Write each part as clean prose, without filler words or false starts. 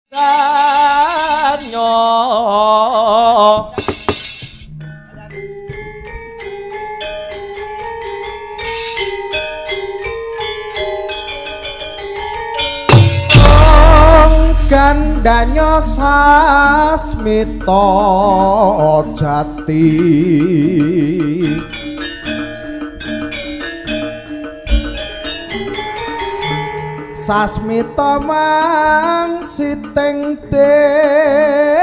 Danyo Gandanya sasmita jati sasmita mangsiting dewa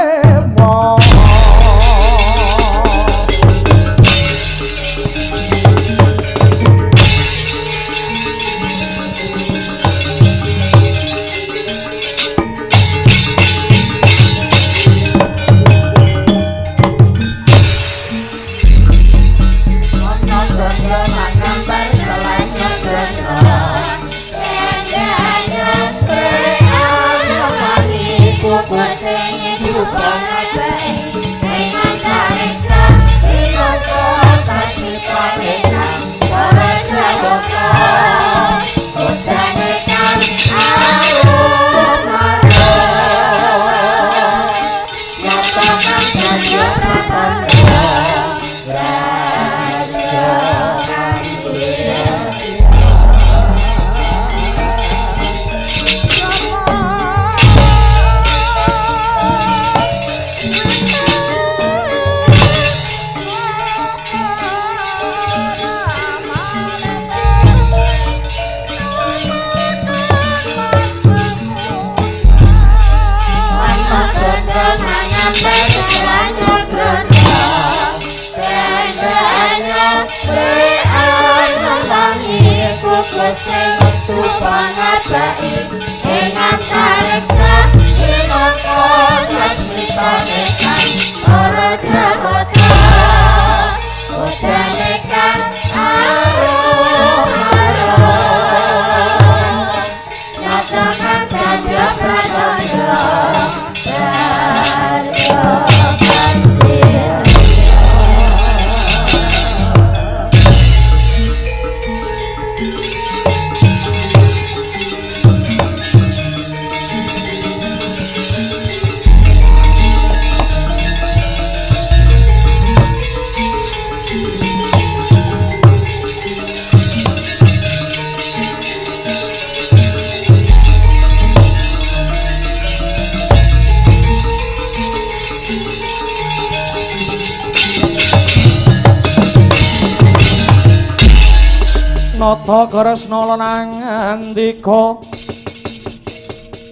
Nata Kresna lanang andika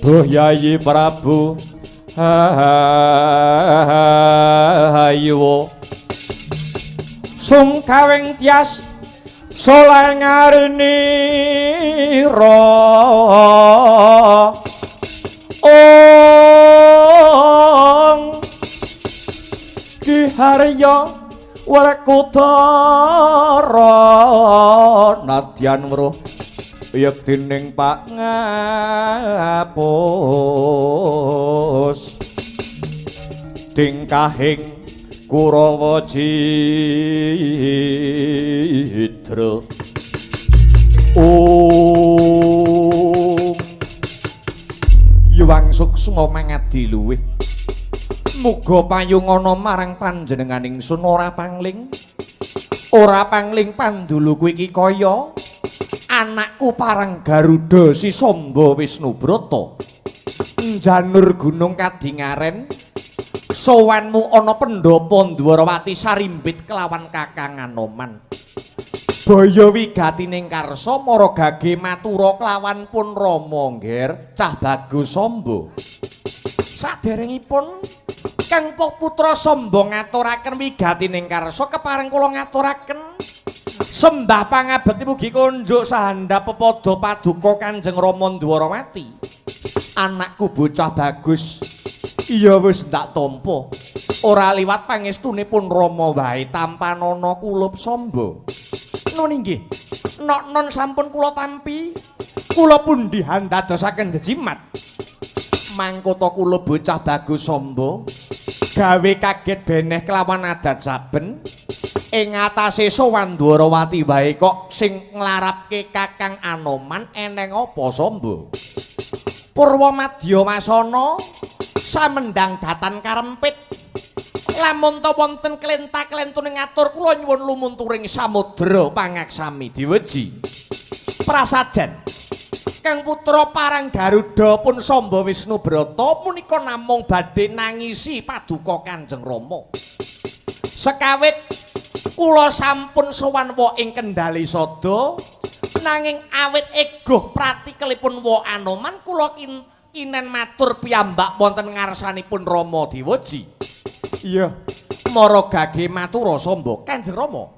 Duh Yayi Prabu Hayiwa sungkawing tias soleh ngarinira Ong Ki Harya Werkudara nadyan weruh yektining Pak Ngapus tingkahing Kurawa Cidra. Om Yuwang suksma mangadi luwih muga payungana marang panjenengan ingsun ora pangling panduluku iki kaya anakku parang Garuda si Samba Wisnubrata njanur gunung kadingaren sowanmu ana pendhapa Ndwarawati sarimbit kelawan Kakang Anoman baya wigatining karsa mara gage matura kelawan pun Rama ngger cah bagus Samba. Saderengipun Kang Putra Samba ngaturaken wigatining karsa kepareng kula ngaturaken sembah pangabekti mugi kunjuk sahandap pepada paduka Kanjeng Rama Ndwarawati. Anakku bocah bagus iya wis ndak tampa ora liwat pangestunipun Rama wae tampanana kulup Samba. Nun inggih nok non sampun kula tampi kula pundi handadosaken jejimat mangkota kula bocah bagus Samba gawe kaget beneh kelawan adat saben ing atase sowan Ndwarawati wae kok sing nglarapke Kakang Anoman eneng apa Samba? Purwa madya wasana Samendang datan karempit. Lamun ta wonten klenta-klentune ngatur kula nyuwun lumunturing samudra pangaksami Dewaji. Prasajan Kang Putra Parang Garuda pun Samba Wisnu Brata punika namung badhe nangisi paduka Kanjeng Rama. Sekawit kula sampun sowan wa ing Kendali Sada, nanging awit egoh pratikelipun wa Anoman kula kinen matur piyambak wonten ngarsanipun Rama Dewaji. Iya, mara gage matura Samba Kanjeng Rama.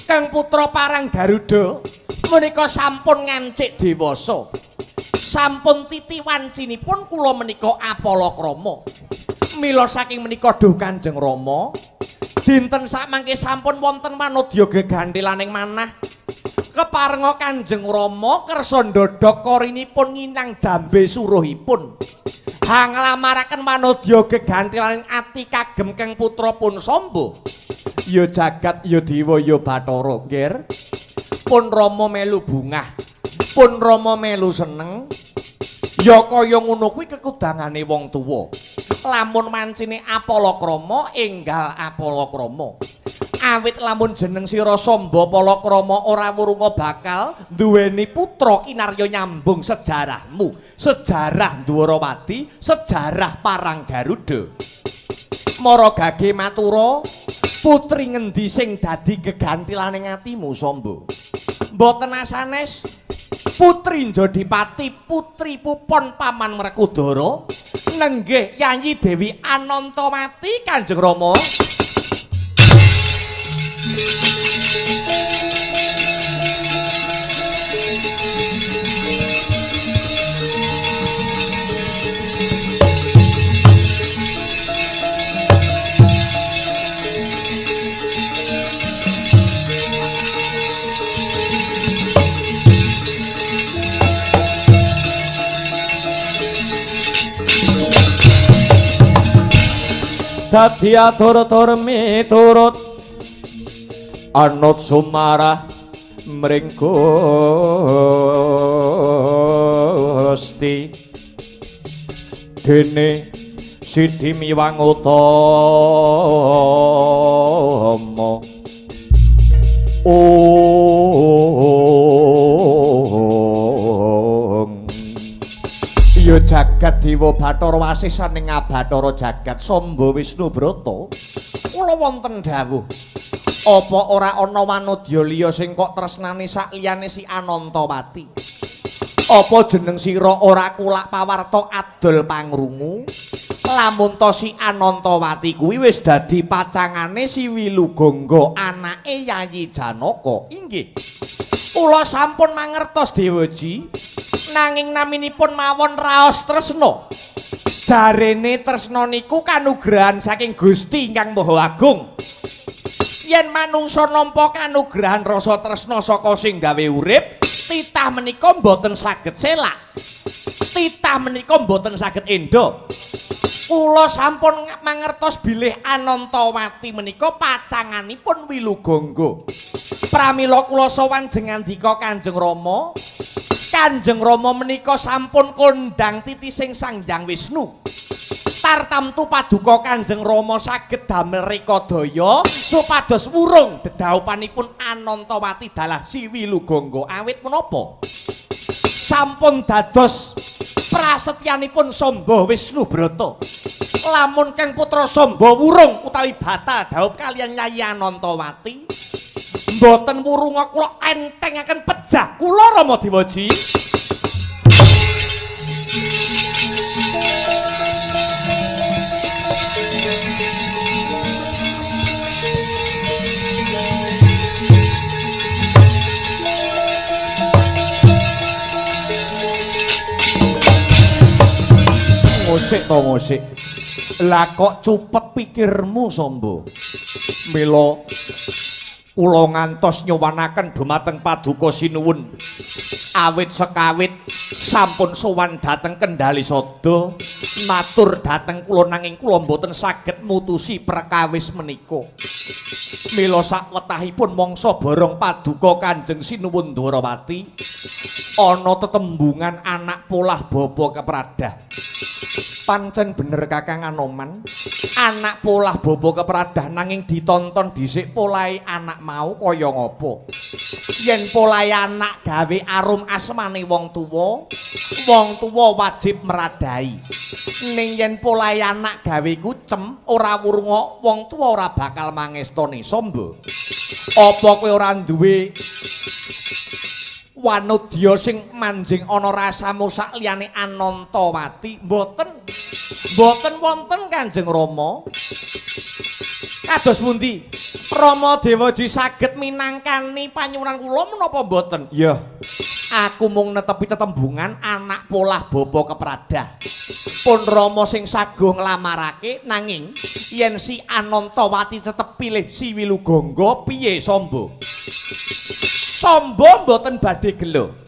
Kang Putra Parang Garuda menika sampun ngancik dewasa. Sampun titi wancinipun kula menika apalakrama. Mila saking menika duh Kanjeng Rama, dinten sakmangke sampun wonten manodya geganthilaning manah. Keparenga Kanjeng Rama kersa ndhodhok korinipun nginang jambe suruhipun. Hanglamaraken manodya geganthilaning ati kagem Kang Putra pun Samba. Ya jagat ya dewa ya bathara, nggih. Pun Rama melu bungah, pun Rama melu seneng. Ya kaya ngono kuwi kekudangane wong tuwa. Lamun mancine apalakrama enggal apalakrama. Awit lamun jeneng sira Samba Palakrama ora wurunga bakal duweni putra kinarya nyambung sejarahmu, sejarah Dwarawati, sejarah Parang Garuda. Mara gage matura, putri ngendi sing dadi gegantilaning atimu Samba? Mboten asanes putri Njodipati, putri Pupon Paman Werkudara, nenggih Yayi Dewi Anantamati Kanjeng Rama. Dadi atur-atur miturut anut sumarah mring Gusti dene sidi miwang utama. Ong ya jagat dewa bathara wasisaning abathara jagat Samba Wisnu Brata, kula wonten dawuh, apa ora ana manodya liya sing kok tresnani sak liyane si Anantawati? Apa jeneng sira ora kulak pawarta adol pangrungu? Lamun ta si Anantawati kuwi wis dadi pacangane si Wilugangga anake Yayi Janaka. Inggih, kula sampun mangertos Dewaji, nanging naminipun mawon raos tresna. Jarene tresna niku kanugrahan saking Gusti Ingkang Maha Agung. Yen manungsa nampa kanugrahan rasa tresna saka sing gawe urip, titah menika mboten saged selak. Titah menika mboten saged endha. Kula sampun mangertos bilih Anantawati menika pacanganipun Wilugangga. Pramila kula sowan jengandika Kanjeng Rama. Kanjeng Rama menika sampun kondhang titising Sang Hyang Wisnu. Tartamtu paduka Kanjeng Rama saged damel rekadaya supados wurung dedhaupanipun Anantawati dalah si Wilugangga. Awit menapa sampun dados prasetyanipun Samba Wisnu Brata. Lamun Kang Putra Samba wurung utawi batal dhaup kaliyan Nyai Anantawati, mboten wurunga kula entengaken pejah kula Rama Dewaji. Ngosik to ngosik. Lah kok cupet pikirmu Samba? Mila kula ngantos nyuwanaken dumateng paduka sinuwun. Awit sekawit sampun sowan dhateng Kendali Sada, matur dhateng kula nanging kula mboten saged mutusi perkawis menika. Mila sakwetahipun mangsa borong paduka Kanjeng Sinuwun Dwarawati ana tetembungan anak polah bapa kepradah. Pancen bener Kakang Anoman, anak polah bapa kepradah nanging ditonton dhisik polahe anak mau kaya ngapa. Yen polahe anak gawe arum asmane wong tuwa, wong tuwa wajib meradai. Ning yen polahe anak gawe kucem ora wurunga, wong tuwa ora bakal mangestoni. Sombo, apa kowe ora duwe wanudya sing manjing ana rasamu sak liyane Anantawati? Mboten. Mboten wonten Kanjeng Rama. Kados pundi? Rama Dewaji saged minangkani panyuwunan kula menapa mboten? Ya. Aku mung netepi tetembungan anak polah bapa kepradah. Pun Rama sing saguh nglamarake, nanging yen si Anantawati tetep pilih si Wilugangga piye Sombo? Sombo mboten badhe gelo.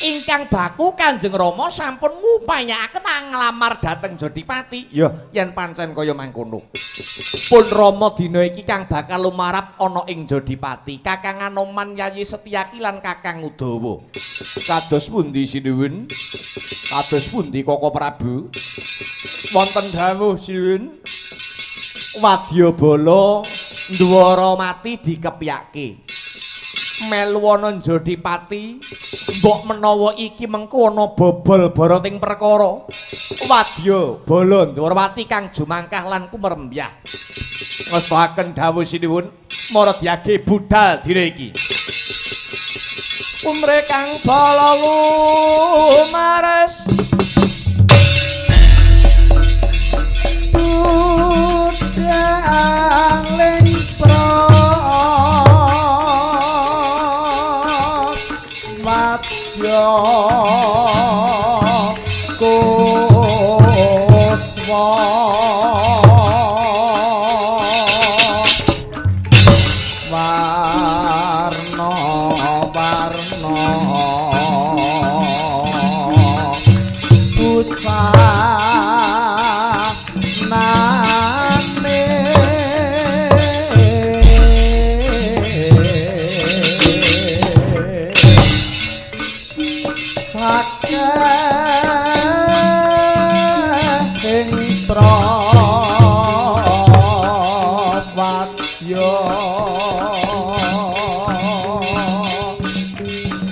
Ingkang baku Kanjeng Rama sampun ngupayakaken nglamar dhateng Jodipati. Ya, yen pancen kaya mangkono. Pun Rama dina iki kang bakal lumarap ana ing Jodipati, Kakang Anoman, Yayi Setyaki lan Kakang Udawa. Kados pundi sinuwun? Kados pundi Koko Prabu? Wonten dawuh sinuwun. Wadyabala Ndwaramati dikepyake. Melu ana Jodipati, mbok menawa iki mengko ana bobol barating perkara. Wadyabala Ndwarawati kang jumangkah lan kumrembyah. Ngestakaken dawuh sinuwun, mara diage budal dina iki. Umre kang bala lumares budal ing Wadya Kuswa warna warna busanane saking prawadya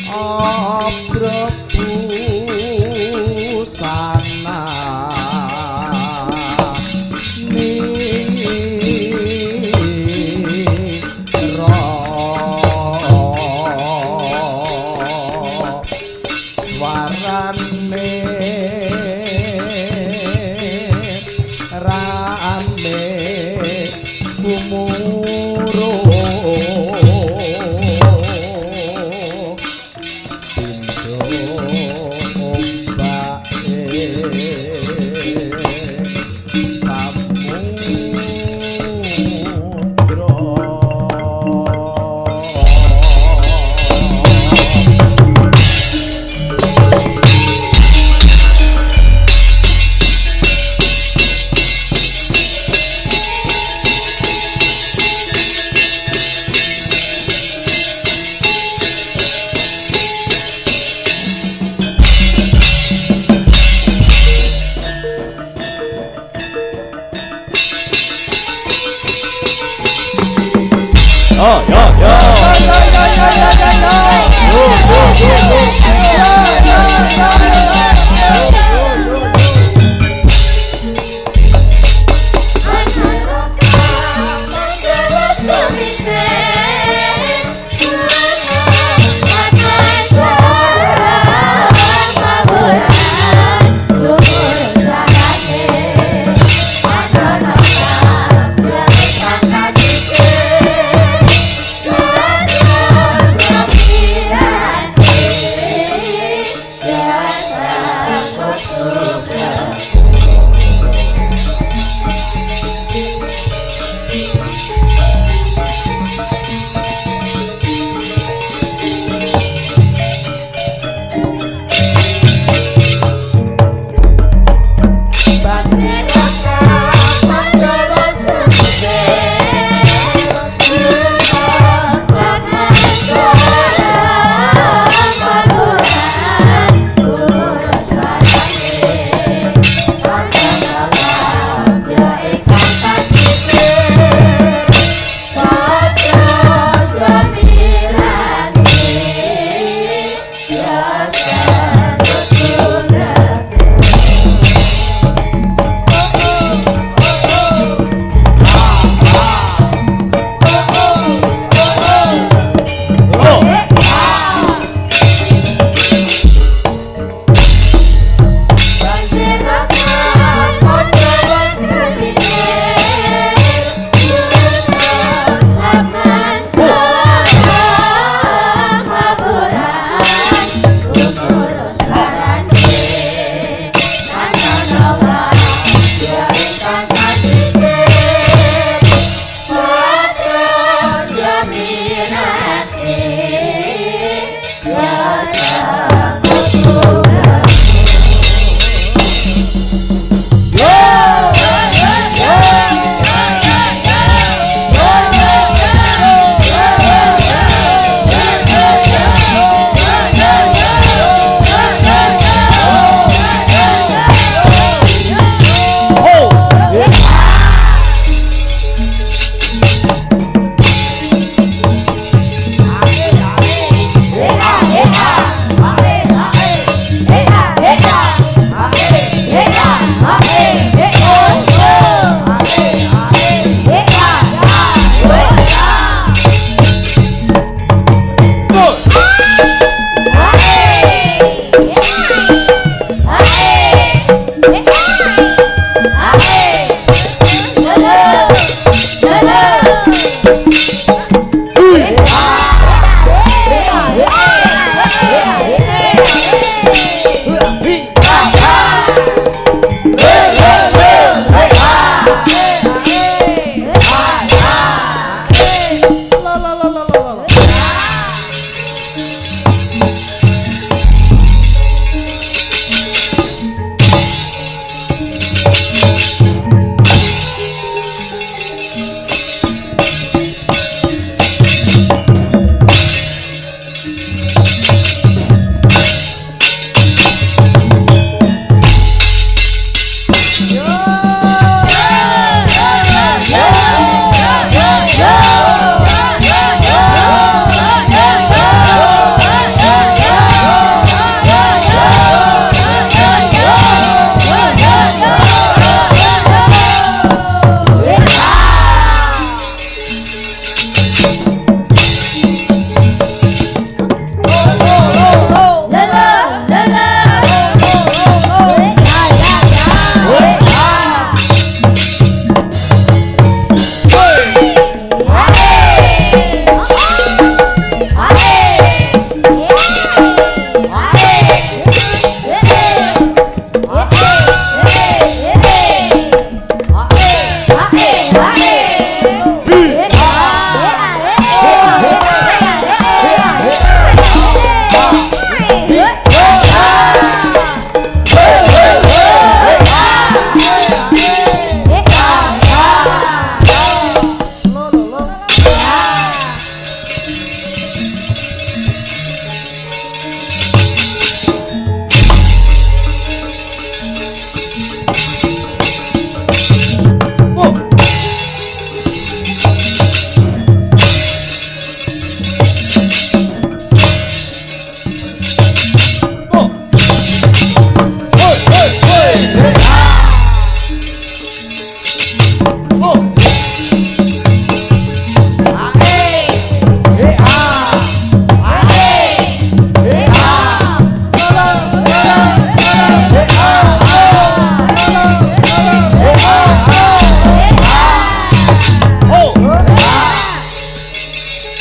abrabusana nira swarane rame kumuro pindho ombake samudra. Yo yo yo. Yeah.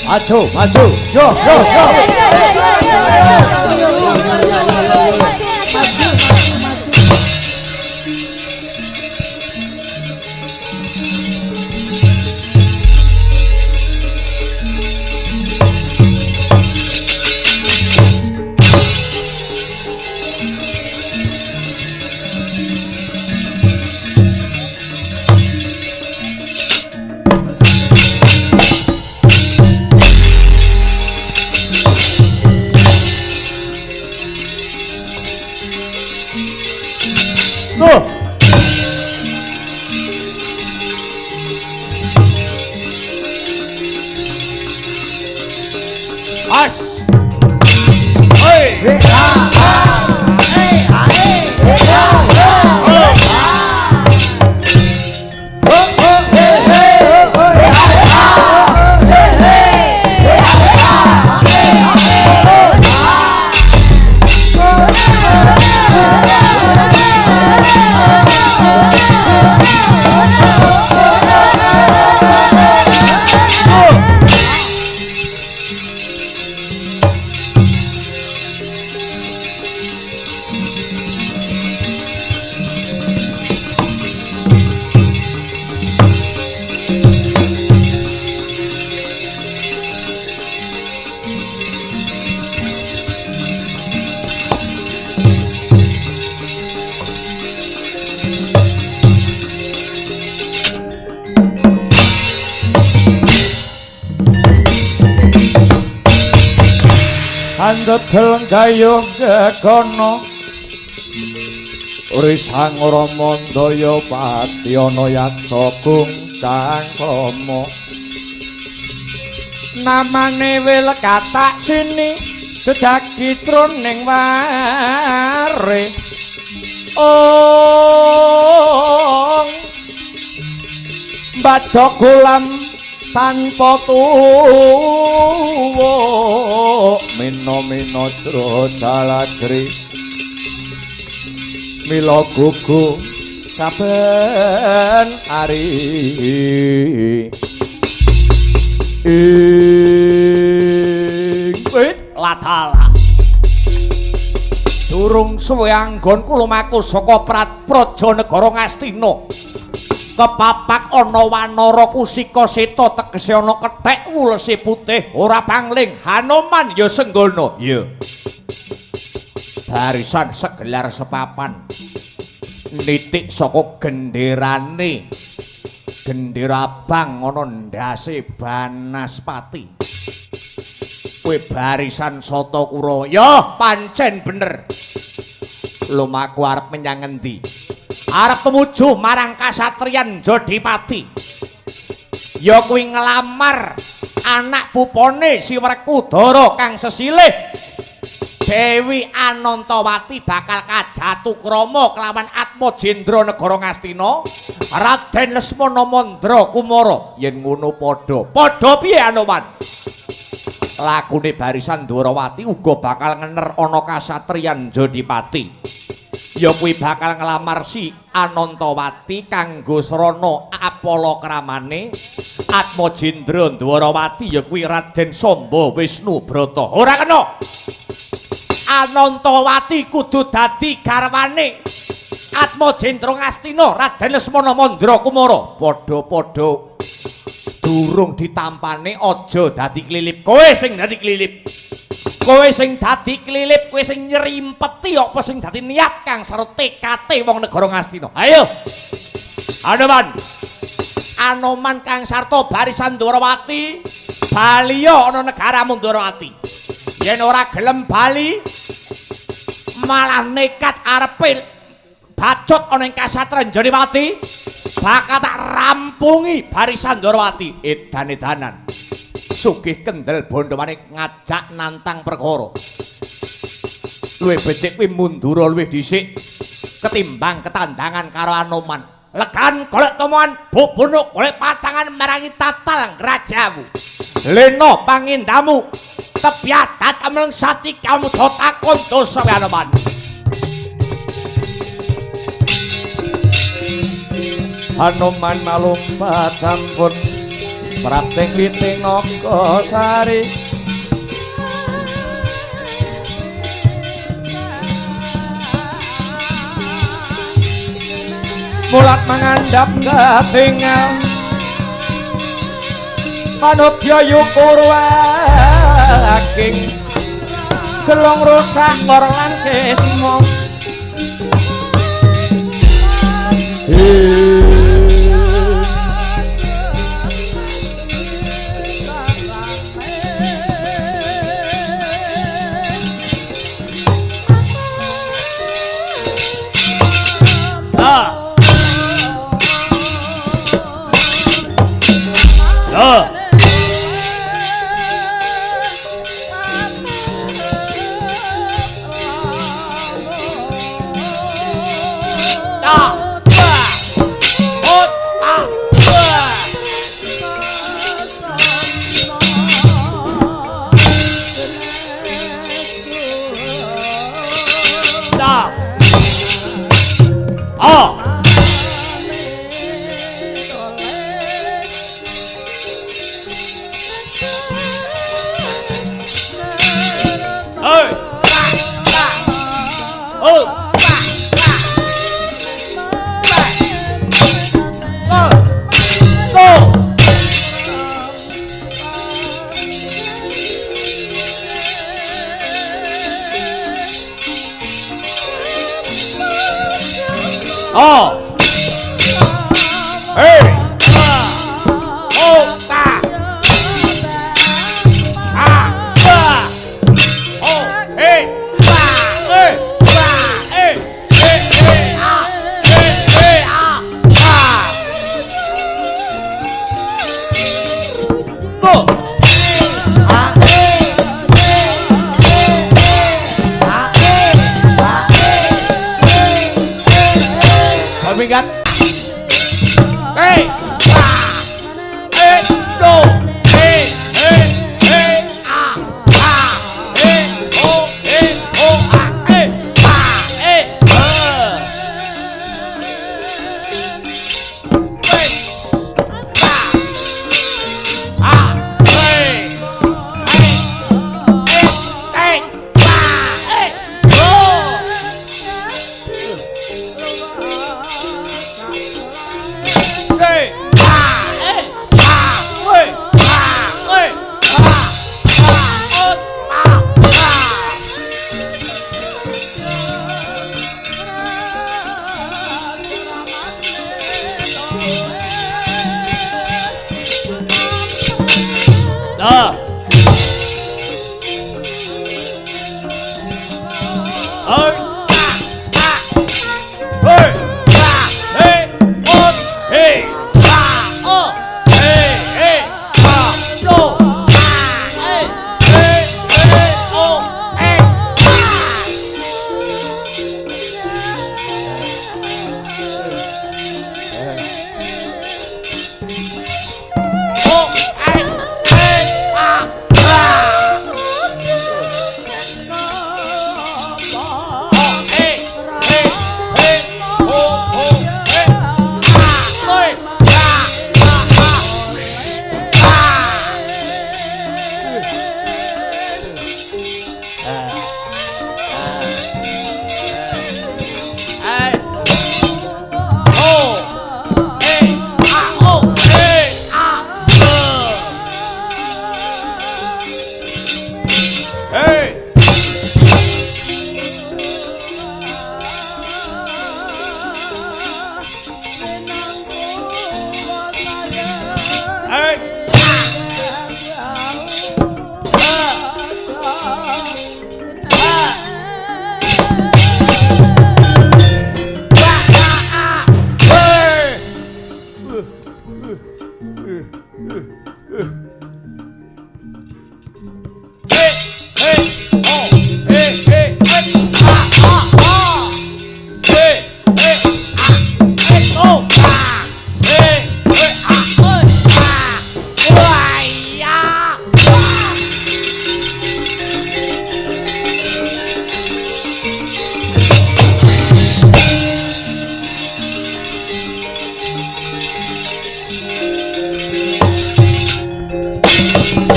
Maju, maju. Yo, yo, yo. As. Oi. Andedel gayuh gegono Risang Ramandaya Patyana yaksa kungkang krama. Namane wil katak sini dedagi truning ware. Ong badha kolam tanpa tuwa mino-mino jro jalagri mila gugu saben ari ing wit latala. Durung suwe anggonku lumaku saka Praja negara Ngastina. Kepapak ana wanara kusika seta tegese ana kethek wulese putih ora pangling Hanuman ya senggono. Iya. Barisan segelar sepapan nitik saka genderane gendera abang ana ndase Banaspati. Kuwi barisan Sata Kura. Ya pancen bener. Lumaku arep menyang ngendi? Arep tumuju marang kasatriyan Jodipati. Ya kuwi nglamar anak pupone si Werkudara kang sesilih Dewi Anantawati bakal kajatu krama kelawan Atmajendra negara Ngastina Raden Lesmana Mandra Kumara. Yen ngono padha. Padha piye Anoman? Lakune barisan Dwarawati uga bakal ngener ana kasatriyan Jodipati. Ya kuwi bakal nglamar si Anantawati kanggo srana apala kramane Atmajendra Dwarawati ya kuwi Raden Samba Wisnu Brata. Ora kena. Anantawati kudu dadi garwane Atmajendra Ngastina Raden Lesmana Mandra Kumara. Padha-padha durung ditampane aja dadi klilip. Kowe sing dadi klilip. Kowe sing dadi klilip, kowe sing nyrimpeti apa sing dadi niat kang sarta tekate wong negara Ngastina. Ayo. Anoman. Anoman kang sarta barisan Dwarawati baliya ana negaramu Dwarawati. Yen ora gelem bali malah nekat arepe bacot ana ing kasatran Jodipati bakal tak rampungi barisan Dwarawati. Edan-edanan. Sugih kendel bondowane ngajak nantang perkara. Luwih becik kuwi mundura luwih dhisik ketimbang ketandangan karo Anoman. Legan golek tomoan, bubunuk golek pacangan marangi tatal rajamu. Lena pangindamu tebyadat ameng satikamu takon dosa Anoman. Anoman malumpat sampun Prapting witing naga sari. Mulat mangandhap katingal manudya yukur waking gelong rusak ngor lan kisma. Ah. Ah.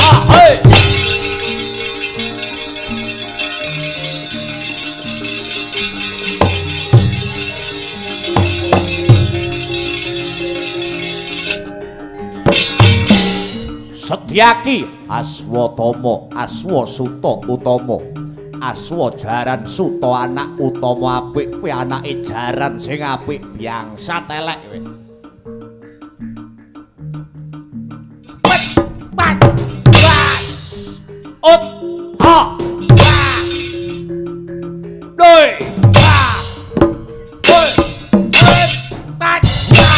Ha, hei. Setyaki Aswatama, Aswa Suta Utama. Aswa jaran suta anak utama apik, kuwi anake jaran sing apik biangsa telek kowe. Pet pat bas. Ut ha ba. Doi ba. Oi et tat ba.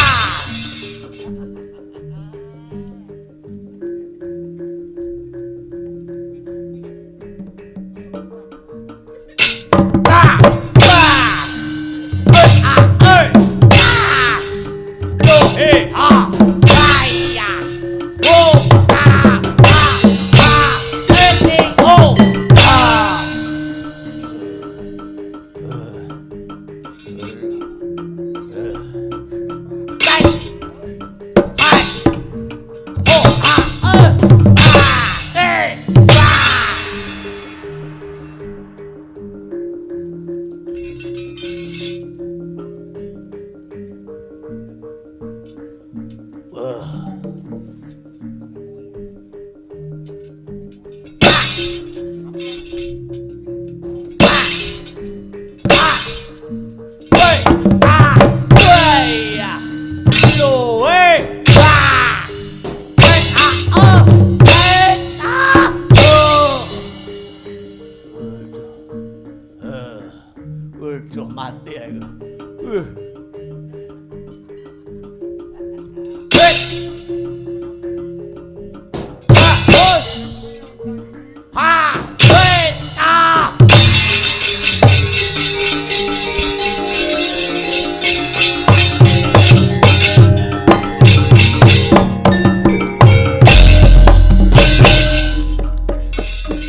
Mati aku. Ha, ha, ha.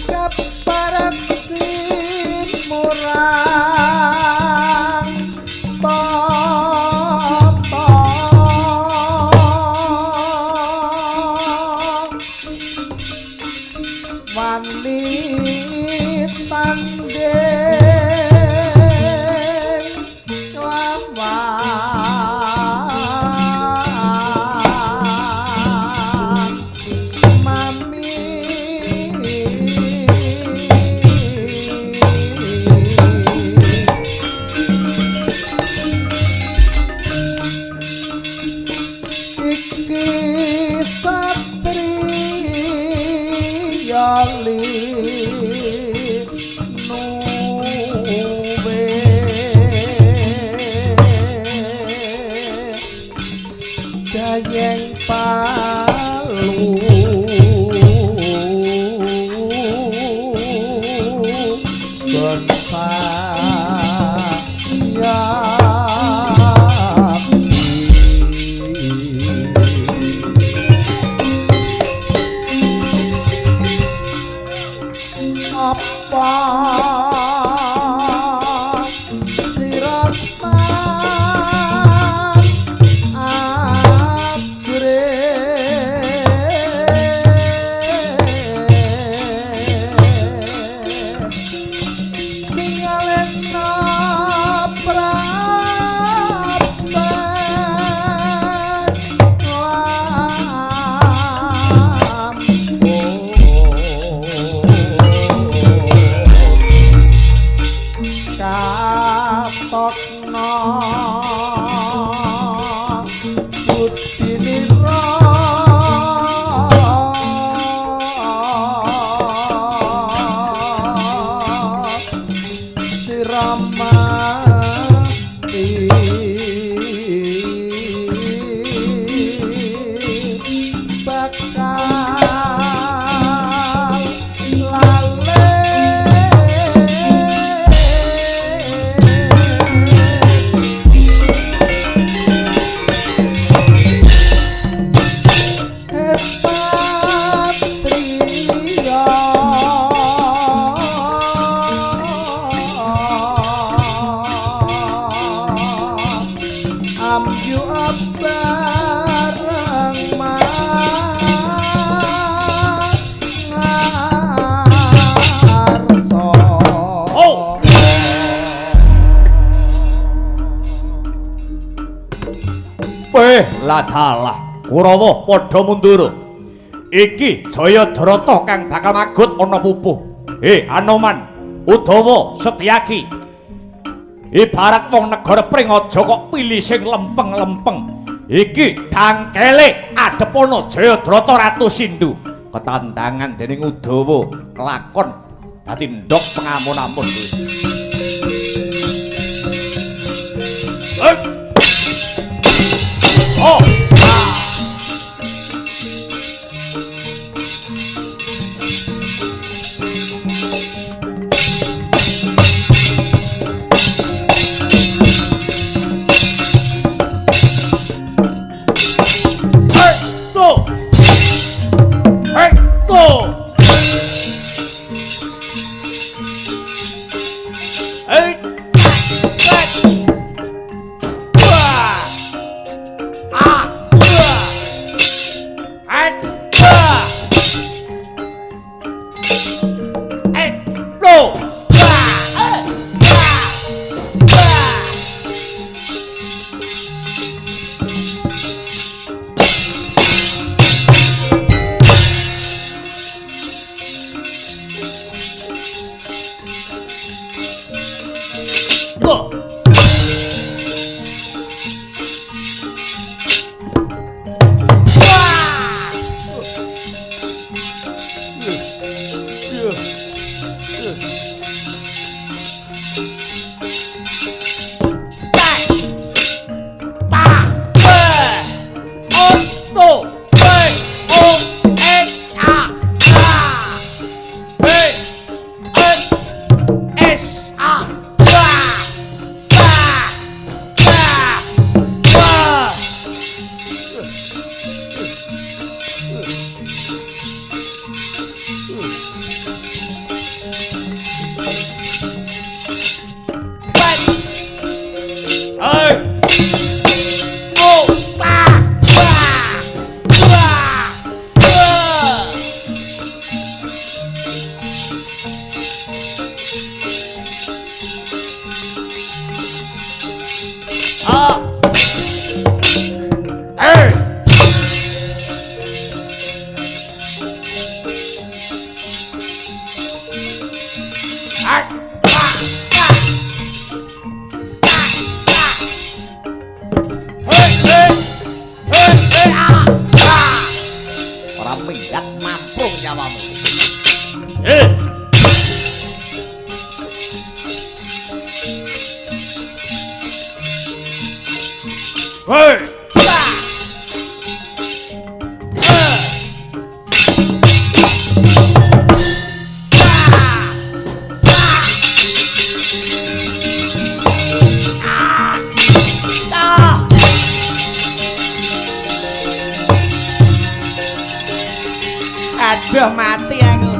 Keparat simurang tata wani tanding lawan mami. Iki satriya linuwe jayeng palu Apa siratan ajre sing alena prapen lampung. Ladalah Kurawa padha mundur. Iki Jayadrata kang bakal magut ana pupuh. Anoman, Udawa, Setyaki. Ibarat wong negara pring aja kok pilih sing lempeng-lempeng. Iki dangkele adepana Jayadrata Ratu Sindhu. Ketandangan dening Udawa kelakon dadi ndhok pengamun-amun. Oh. Aduh mati aku.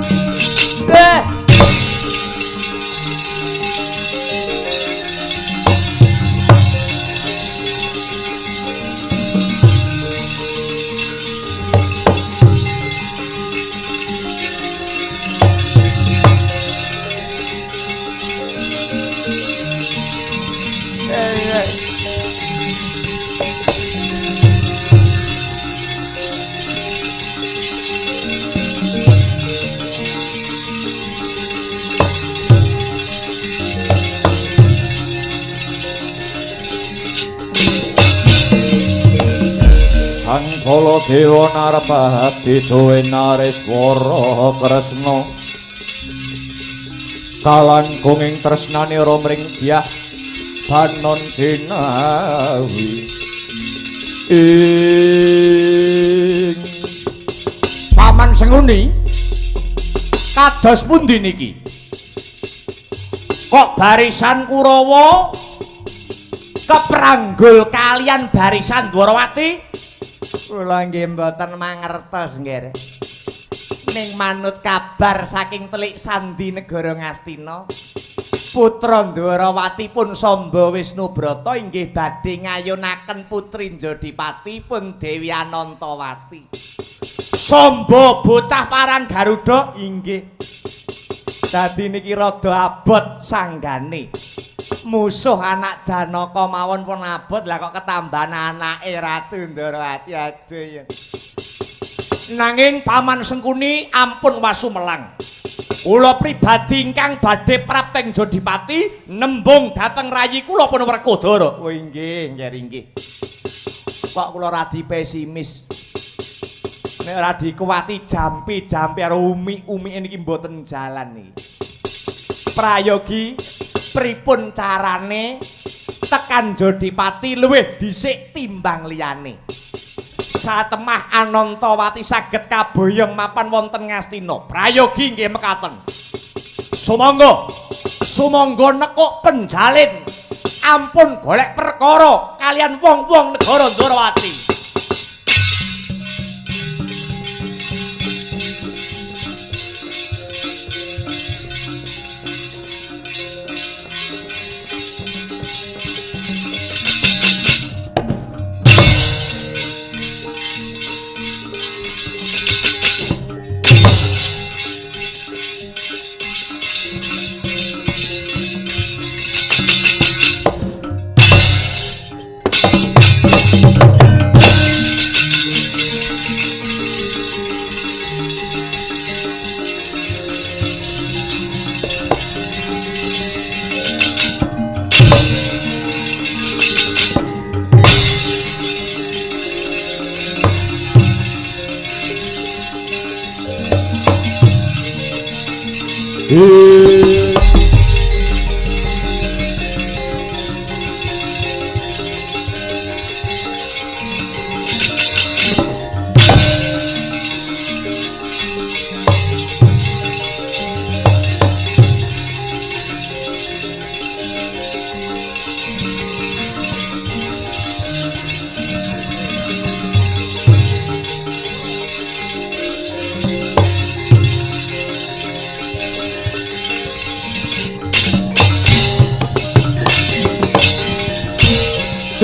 Sang Baladewa Narpati duwe Nareswara Kresna kalangkung ing tresnanira mring Dyah Banon Dinawi ing Paman Senguni kados pundi niki? Kok barisan Kurawa kepranggul kalian barisan Dwarawati? Kula nggih mboten mangertos nggih. Ning manut kabar saking Telik Sandi negara Ngastina, putra Dwarawati pun Samba Wisnubrata inggih badhe ngayunaken putri Njodipati pun Dewi Anantawati. Samba bocah parang Garuda inggih. Dadi niki rada abot sanggane. Musuh anak Janaka mawon pun abot, lah kok ketambahan anake Ratu Ndorowati, aduh ya. Nanging Paman Sengkuni ampun wasumelang. Kula pribadi ingkang badhe prapteng Jodipati nembung dhateng rayi kula pun Werkudara. Oh inggih, nggih inggih. Kok kula radi pesimis. Nek ora dikuwati jampi-jampi karo umi-umike niki mboten jalan niki. Prayogi pripun carane tekan Jodipati luwih dhisik timbang liyane. Satemah Anantawati saged kaboyong mapan wonten Ngastina. Prayogi nggih mekaten. Sumangga, sumangga nekuk penjalin. Ampun golek perkara kalian wong-wong negara Ndorowati.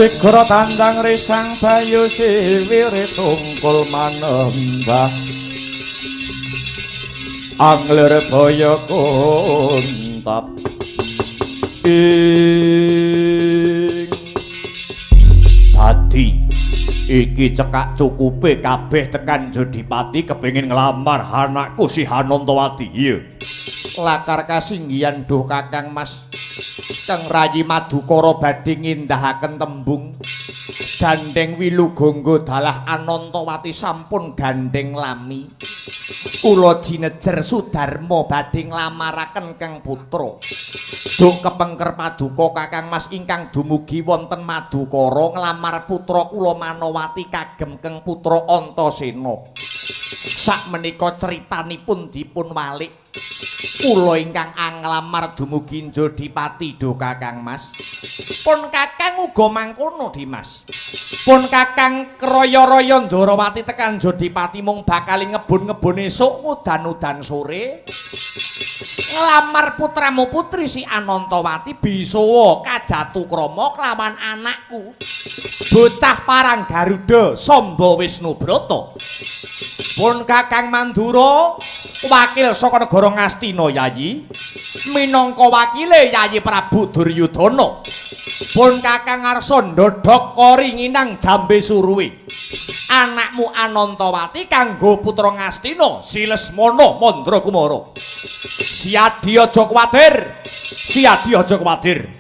Segara tandang risang bayu siwire tungkul manembah anglir baya kuntap ing dadi iki cekak cukupe kabeh tekan Jodipati kepengin nglamar anakku si Anantawati. Iya lakar kasinggihan duh Kakang Mas. Kang Rayi Madukara badhe ngindahaken tembung gandeng wilugangga dalah Anantawati sampun gandeng lami. Kula jinejer Sudarma badhe nglamaraken Kang Putra. Duh kepengker paduka Kakang Mas ingkang dumugi wonten Madukara nglamar putra kula Manowati kagem Kang Putra Antasena. Sakmenika critanipun dipun walik. Kula ingkang anglamar dumugi Jodipati duh Kakang Mas. Pun Kakang uga mangkono Dimas. Pun Kakang kraya-raya Ndorowati tekan Jodipati mung bakal ngebun-ngebun esuk udan-udan sore. Nglamar putramu putri si Anantawati bisawa kajatukrama kelawan anakku. Bocah parang Garuda Samba Wisnubrata. Pun Kakang Mandura wakil saka negara Ngastina Yayi minangka wakile Yayi Prabu Duryudana. Pun Kakang Arsa ndodhok kori nginang jambe suruwe. Anakmu Anantawati kanggo putra Ngastina si Lesmana Mandrakumara. Siadi aja kuwatir. Siadi aja kuwatir.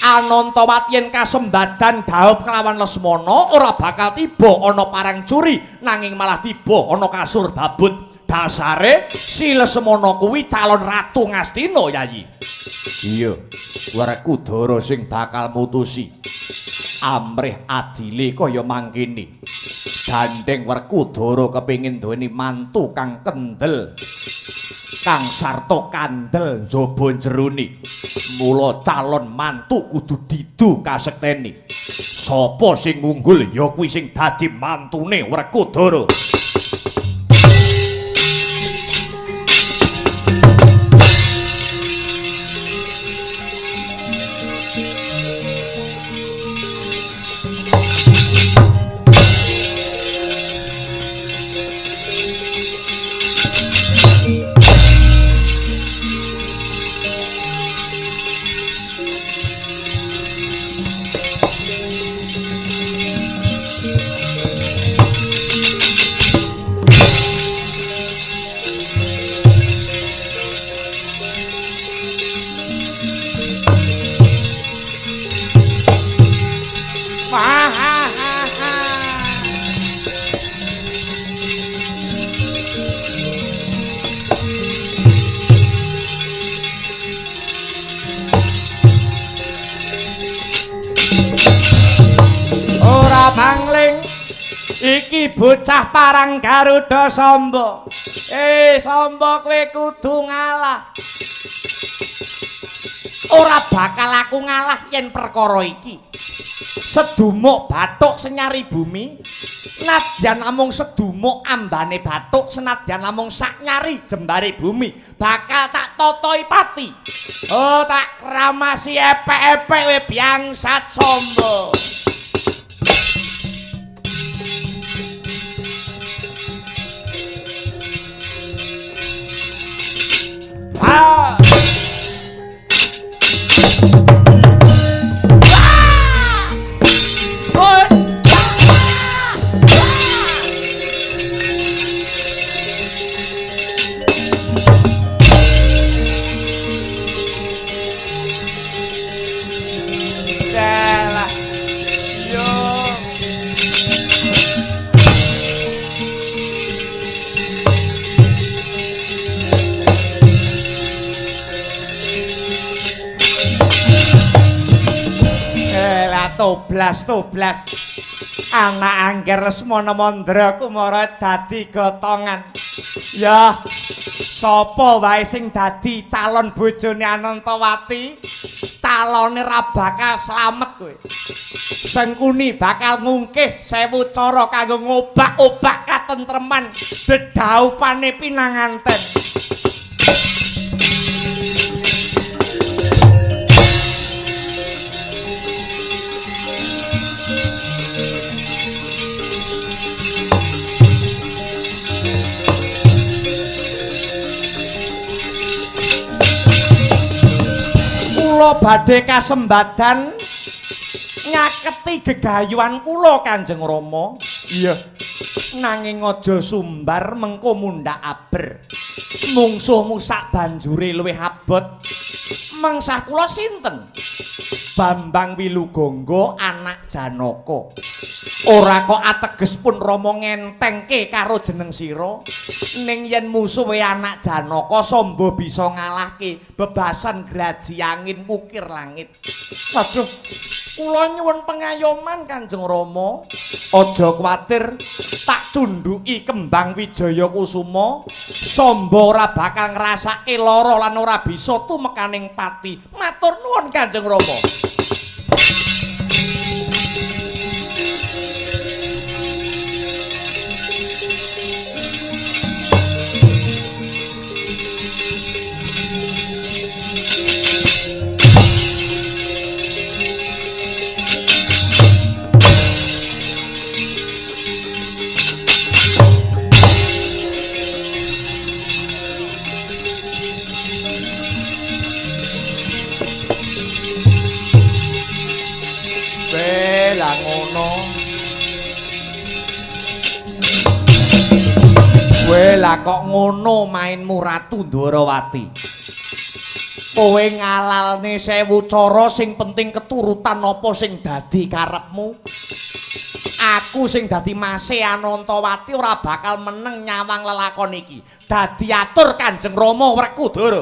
Anantawati yen kasembadan dhaup kelawan Lesmana ora bakal tiba ana parang curi nanging malah tiba ana kasur babut. Dasare si Lesmana kuwi calon ratu Ngastina Yayi. Iya, Werkudara sing bakal mutusi. Amrih adile kaya mangkene. Gandeng Werkudara kepengin duweni mantu kang kendel. Kang sarta kandel njaba jerone. Mula calon mantu kudu didu kasekteni. Sapa sing ngunggul ya kuwi sing dadi mantune Werkudara. Iki bocah parang Garuda Samba. Samba kowe kudu ngalah. Ora bakal aku ngalah yen perkara iki. Sedumuk bathuk senyari bumi, nadyan namung sedumuk ambane bathuk, senadyan namung sak nyari jembare bumi, bakal tak totoi pati. Oh, tak kramasi epek-epek kowe biangsat Samba. Ah! Toblas toblas anak angger Lesmana Mandra Kumara dadi gotongan. Ya sapa wae sing dadi calon bojone Anantawati, calone ra bakal slamet kowe. Sengkuni bakal ngungkih 1000 cara kanggo ngobak-obak katentreman dedaupane pinanganten. Kula badhe kasembadan nyaketi gegayuhan kula Kanjeng Rama. Iya. Nanging aja sumbar mengko mundhak aber. Mungsuhmu sak banjure luwih abot. Mengsah kula sinten? Bambang Wilugangga anak Janaka. Ora kok ateges pun Rama ngentengke karo jeneng sira. Ning yen musuhe anak Janaka Samba bisa ngalahke bebasan graji angin mukir langit. Waduh, kula nyuwun pengayoman Kanjeng Rama. Aja kuwatir, tak cundhuki kembang Wijaya Kusuma. Samba ora bakal ngrasake lara lan ora bisa tumekaning pati. Matur nuwun Kanjeng Rama. Lah kok ngono mainmu Ratu Ndorowati. Kowe ngalalne 1000 cara sing penting keturutan apa sing dadi karepmu. Aku sing dadi mase Anantawati ora bakal meneng nyawang lelakon iki. Dadi atur Kanjeng Rama Werkudara.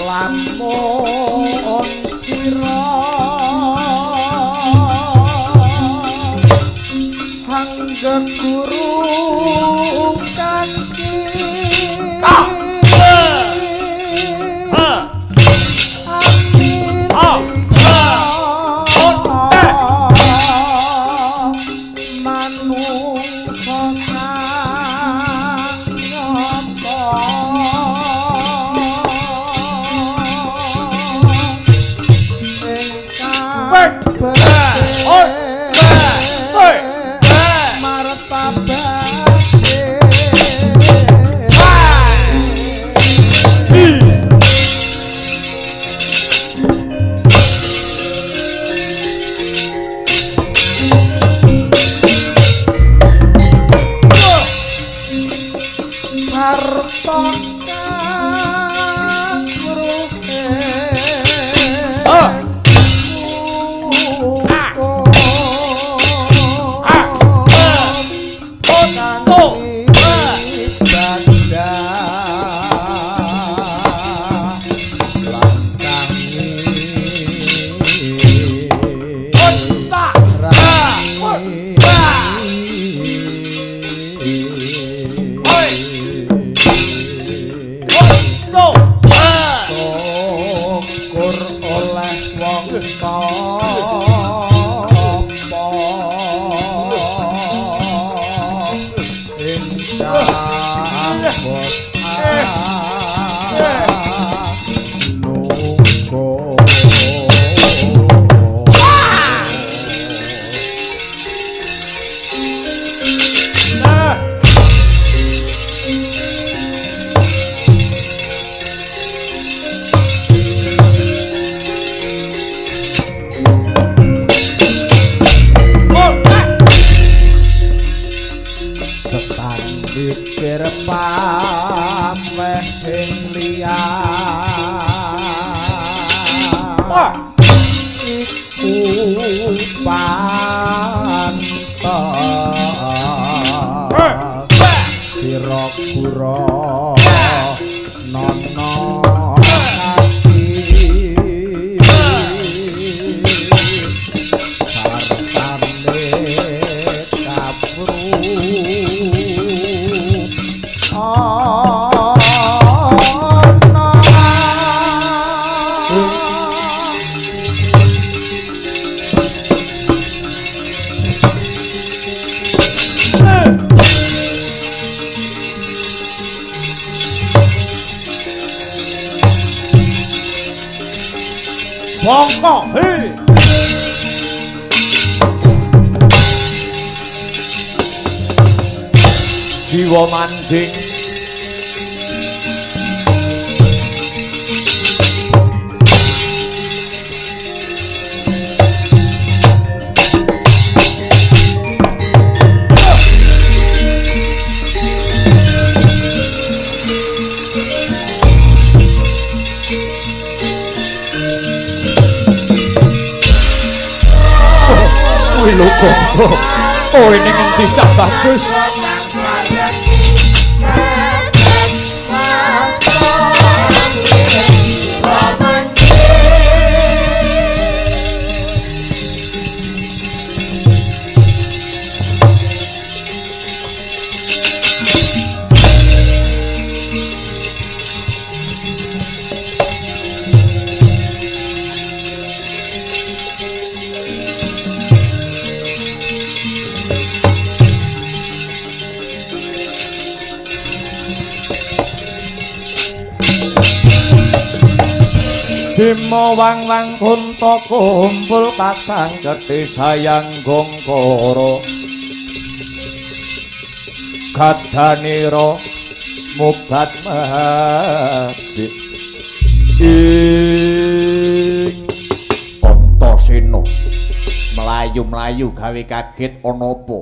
Lamun sira hangga guru kanthi manungsa kang nyata. Iku pantes sira gura nono ati sartane kapru ana. Bongko he. Jiwa manding kuwi lho kok. Oh ini ngendi cah bagus. Bima wang-wang kunta kumpul kadang gedhe sayang gongkara gadanira mubat mabik ing Antasena mlayu-mlayu gawe kaget ana apa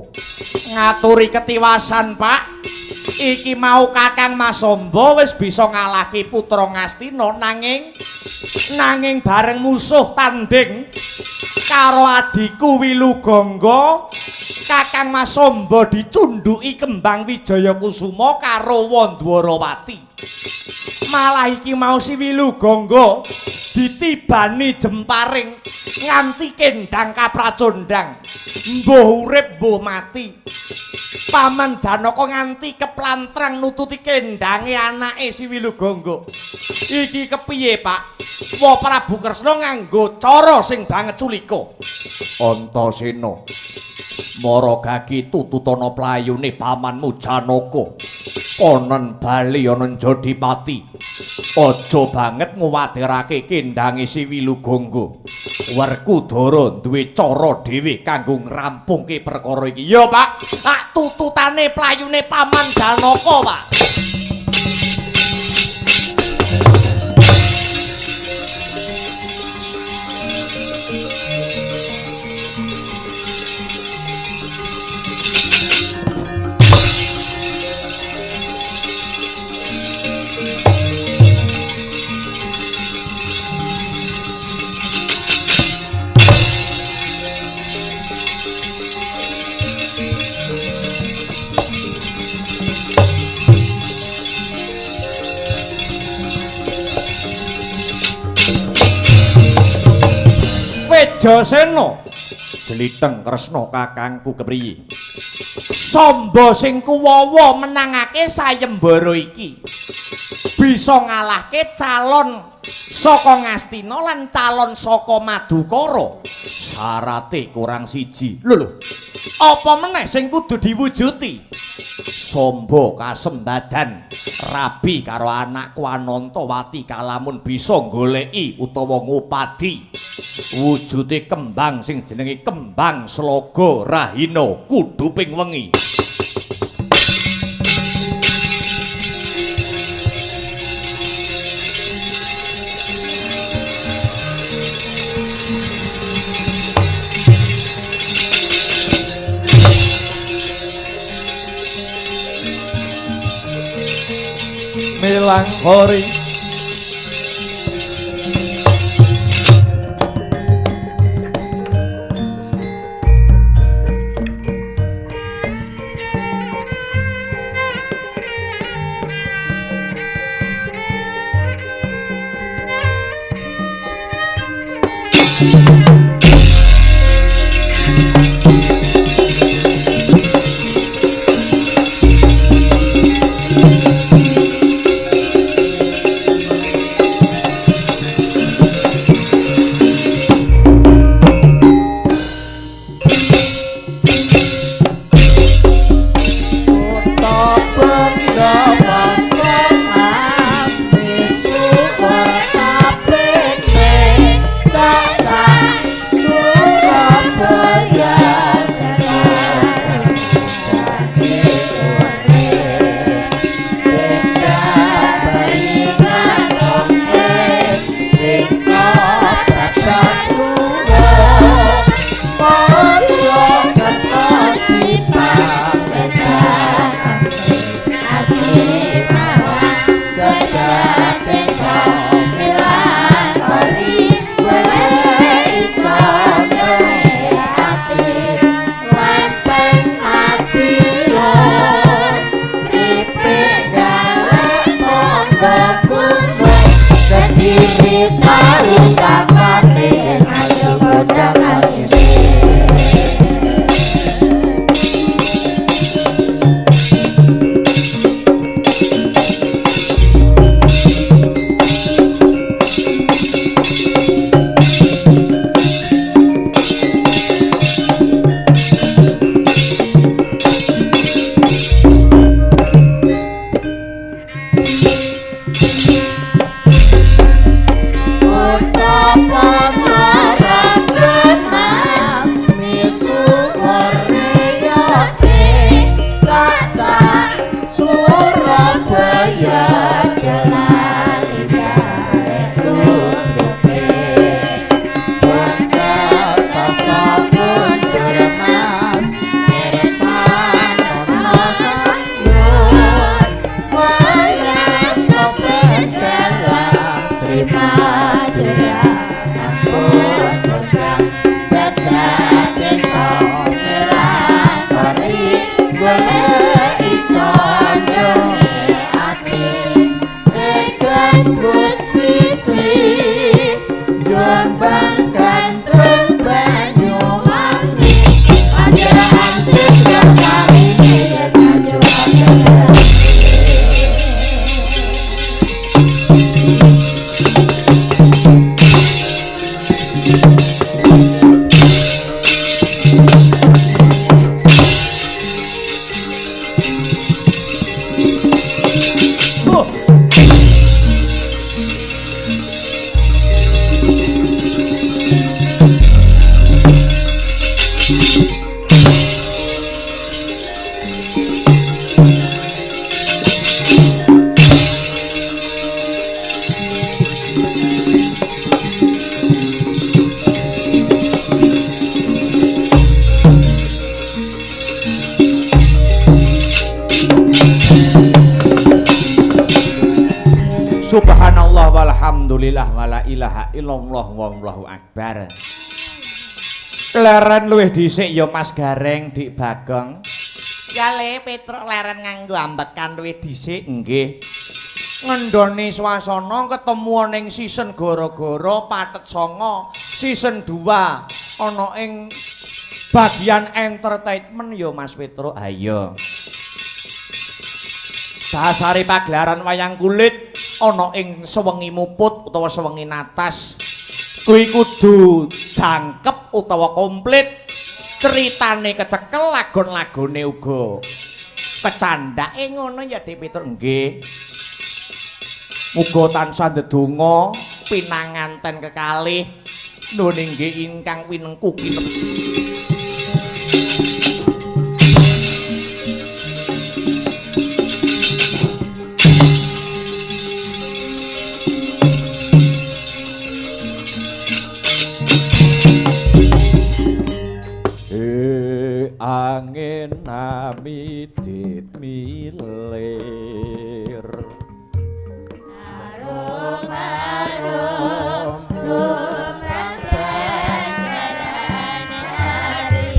ngaturi ketiwasan Pak. Iki mau Kakang Mas Samba wis bisa ngalahke putra Ngastina nanging bareng musuh tanding karo adhiku Wilugangga Kakang Mas Samba dicundhuki kembang Wijaya Kusuma karo Wandwarawati. Malah iki mau si Wilugangga ditibani jemparing nganti kendang kapracondang, mbuh urip mbuh mati. Paman Janaka nganti keplantrang nututi kendange anake si Wilugangga. Iki kepiye Pak? Wa Prabu Kresna nganggo cara sing banget culika. Antasena, mara gagi tututana playune pamanmu Janaka. Konen bali ana Jodipati. Aja banget nguwatirake kendange si Wilugangga. Werkudara duwe cara dhewe kanggo ngrampungke perkara iki. Ya Pak, tak tututane playune paman Janaka Pak. Wejasena gliteng Kresna kakangku kepriye? Samba sing kuwawa menangake sayembara iki. Bisa ngalahke calon saka Ngastina lan calon saka Madukara. Syarate kurang siji. Lho lho. Apa meneh sing kudu diwujuti? Samba kasembadan rabi karo anakku Anantawati kalamun bisa goleki utawa ngupadi wujude kembang sing jenenge kembang Sloga Rahina kuduping wengi. Melangkori Subhanallah walhamdulillah wala ilaha illallah wallahu akbar. Leren luwih dhisik ya Mas Gareng, Dik Bagong. Ya le Petruk leren nganggo ambekan luwih dhisik nggih. Ngendoni swasana ketemu ning season gara-gara patet songo season 2 ana ing bagian entertainment ya Mas Petruk. Ha iya. Dasare pagelaran wayang kulit ana ing sewengi muput utawa sewengi natas kuwi kudu jangkep utawa komplit, ceritane kecekel, lagon-lagone uga kecandhake ngono ya Dik Petruk. Nggih. Muga tansah ndedonga pinanganten kekalih nuwun inggih ingkang winengku kinep. Angin amidit milir arum arum lumrah banjaran sari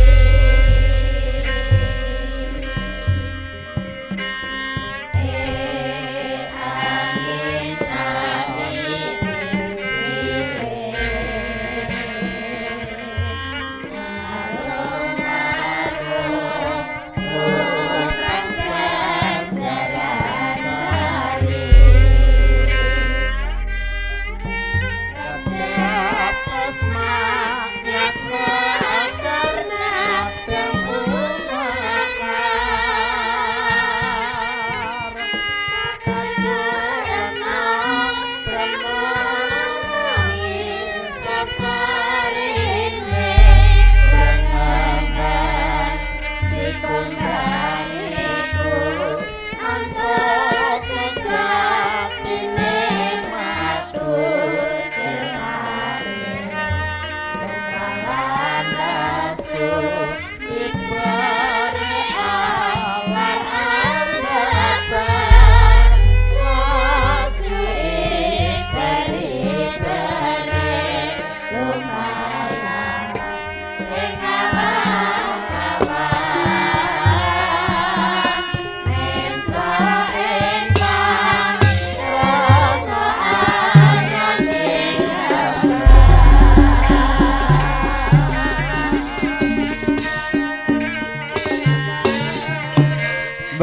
angin amidit milir.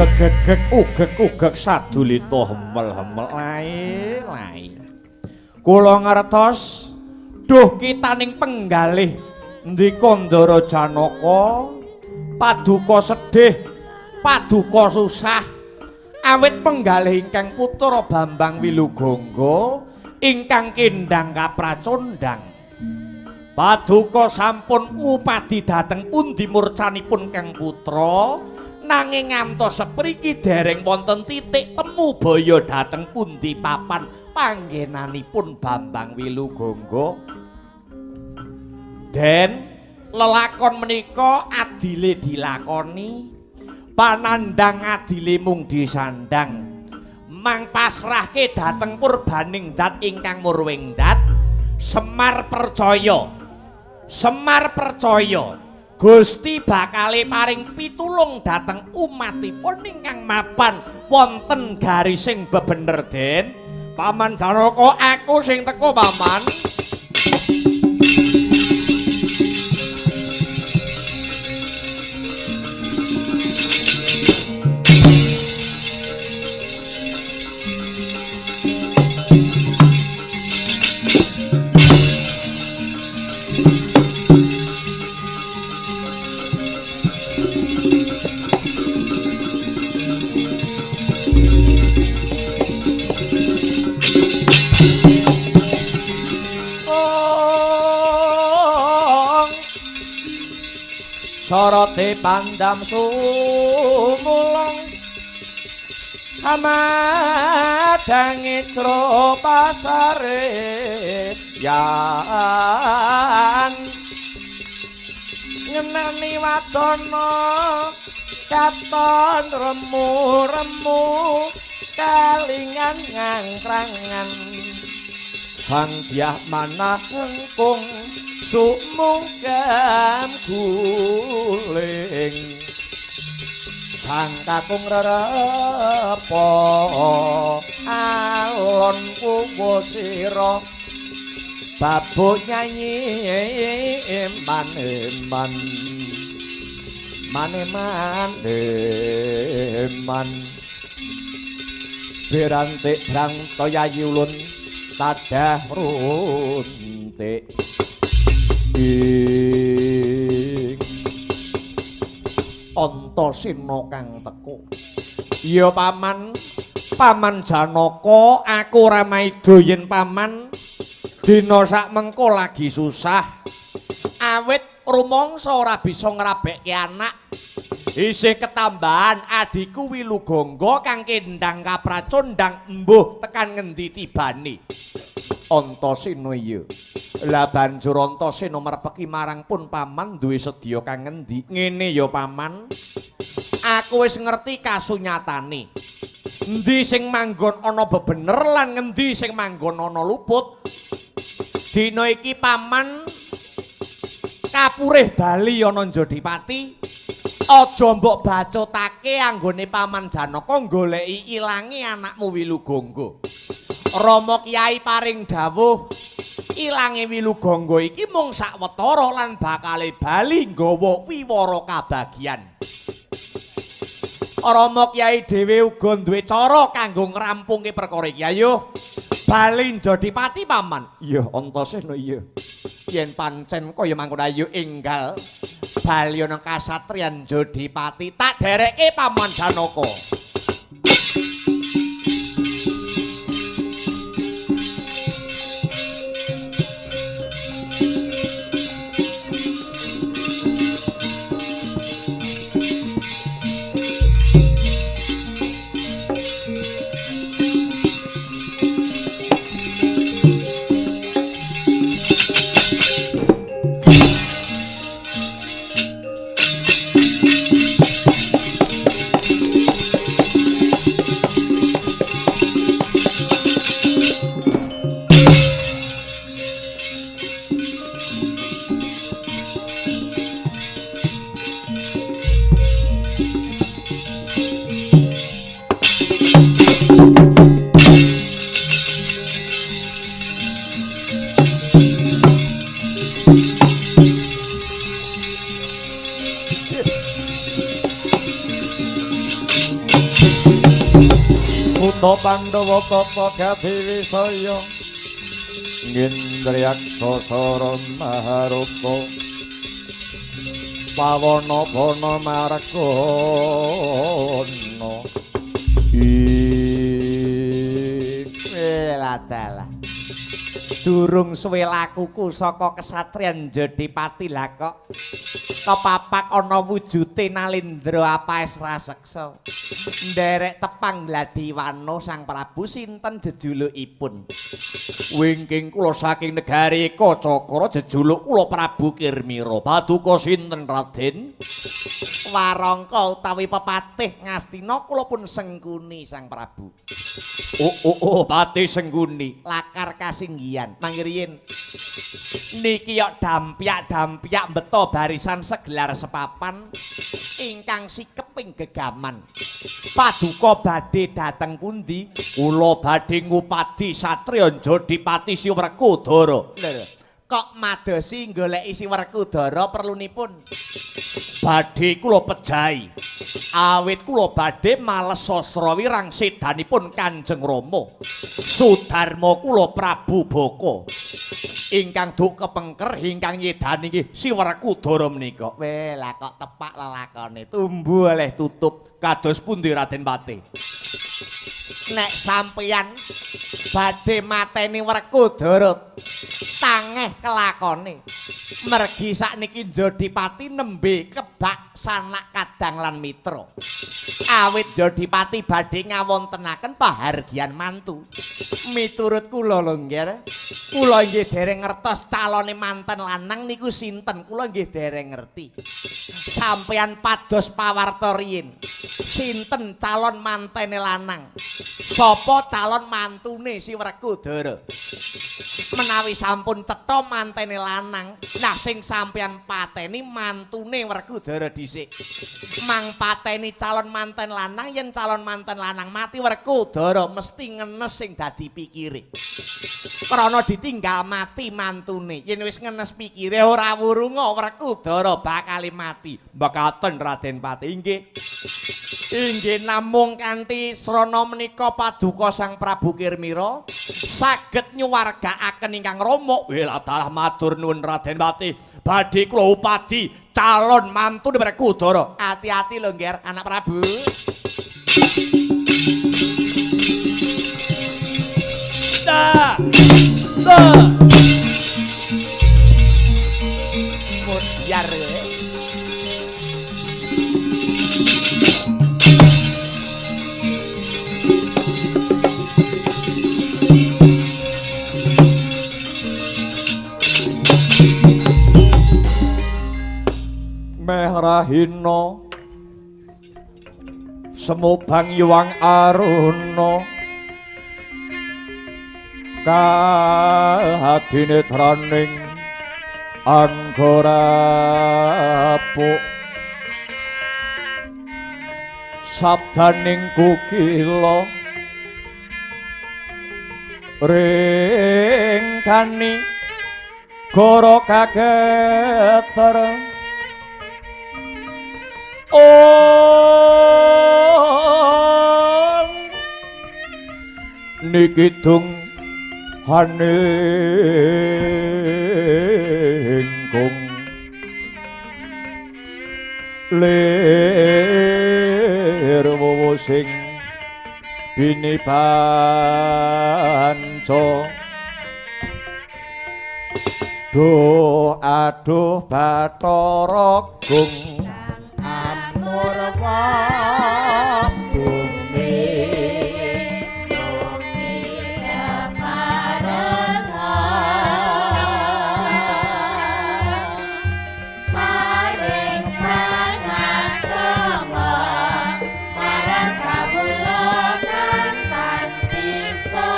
Begegeg ugeg-ugeg sadulita hemel-hemel lae-lae. Kula ngertos duh kitaning penggalih ndika Ndara Janaka paduka sedih, paduka susah awit penggalih ingkang putra Bambang Wilugangga ingkang kendhang kapracondang. Paduka sampun ngupadi dhateng pundi murcanipun kang putra, nanging ngantos sepriki dereng wonten titik temu baya dhateng pundi papan panggenanipun Bambang Wilugangga. Den lelakon menika adile dilakoni, panandhang adile mung disandang, mang pasrahke dhateng purbaning dat ingkang murwing dat. Semar percaya, Semar percaya Gusti bakale paring pitulung dhateng umatipun ingkang mapan wonten garising bebener. Den Paman Janaka, aku sing teko Paman. Sorote pandam sumulung amadange cro pasare yan ngenani wadana katon remu-remu kalingan ngangkrangan sang dyah manah engkung sumungkam guling sang kakung rerepa alon kuwo sira babuk nyanyi eman eman maneman eman berantik brangta yayi ulun tadah runtik ing Antasena kang teko. Iya Paman, Paman Janaka, aku ora maida yen Paman dina sak mengko lagi susah. Awit rumangsa ora bisa ngrabekke anak. Isih ketambahan adhiku Wilugangga kang kendhang kapracondang embuh tekan ngendi tibane. Antasena iya. Lah banjur Antasena merpeki marang pun Paman duwe sedya kang ngendi. Ngene ya Paman, aku wis ngerti kasunyatane. Endi sing manggon ana bebener lan ngendi sing manggon ana luput. Dina iki Paman kapurih bali ana Jodipati. Aja mbok bacotake anggone Paman Janaka goleki ilange anakmu Wilugangga. Rama Kyai paring dawuh ilange Wilugangga iki mung sawetara lan bakale bali nggawa wiwara kabagyan. Rama Kyai dhewe uga duwe cara kanggo ngrampungke perkara iki. Ayo bali Jodipati Paman. Iya Antasena iya. Yen pancen kaya mangkono ayo enggal bali ana kasatriyan Jodipati tak dereke Paman Janaka. Tata Pandhawa tata gati wisaya Ngendriyaksa sara maharupa Pawana bana margana. Adalah durung suwe lakuku saka kesatriyan Jodipati lah kok kepapak ana wujute Nalindra apaes raseksa nderek tepang Gladiwana Sang Prabu sinten jejulukipun. Wingking kula saking negari Kacakara jejuluk kula Prabu Kirmira. Paduka sinten Raden? Warangka utawi pepatih Ngastina kula pun Sengkuni Sang Prabu. Oh oh oh Patih Sengkuni. Lakar kasinggihan mangkiriyin niki yok dampyak-dampyak beto barisan segelar sepapan ingkang sikeping gegaman. Paduka badhe dhateng pundi? Kula badhe ngupadi satriya Jodipati Si Werkudara. Lho, kok madosi goleki Si Werkudara perlunipun? Badhe kula pejahi. Awit kula badhe males sastra wirang sedanipun Kanjeng Rama. Sudarma kula Prabu Baka. Ingkang duk kepengker ingkang nyedani nggih Si Werkudara menika. Weh, lah kok tepak lelakone tumbu oleh tutup. Kados pundi Raden Patih? Nek sampeyan badhe mateni Werkudara tangeh kelakone. Mergi sakniki Jodipati nembe kebak sanak kadang lan mitra. Awit Jodipati badhe ngawontenaken pahargyan mantu. Miturut kula lho nggih, kula nggih dereng ngertos calone manten lanang niku sinten, kula nggih dereng ngerti. Sampeyan pados pawarta riyin. Sinten calon mantene lanang? Sapa calon mantune Si Werkudara? Menawi sampun cetha mantene lanang, nah sing sampeyan pateni mantune Werkudara dhisik. Mang pateni calon manten lanang, yen calon manten lanang mati Werkudara mesti ngenes sing dadi pikire. Krana ditinggal mati mantune, yen wis ngenes pikire ora wurunga Werkudara bakal mati. Mekaten Raden Patih inggih. Inggih namung kanthi srana menika paduka Sang Prabu Kirmira saged nyuwargaaken ingkang rama. Weladalah matur nuwun Raden Patih. Badhe kula upadi calon mantune Werkudara. Ati-ati lho Ngger, anak Prabu. Ta. Ta. Modyar kowe. Mehrahina semubang yuwang aruna kahadinetraning anggara apuk sabdaning kukila ringkani goro kageter. Om niki dung haningkung lir wowo sing bini panca duh aduh Bathara Gung Amurwa bumi mugi keparenga paring pangaksama marang kawula kang tan bisa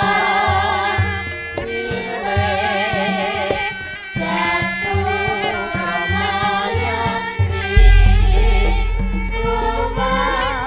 milih jatuh ramayakti kuwat.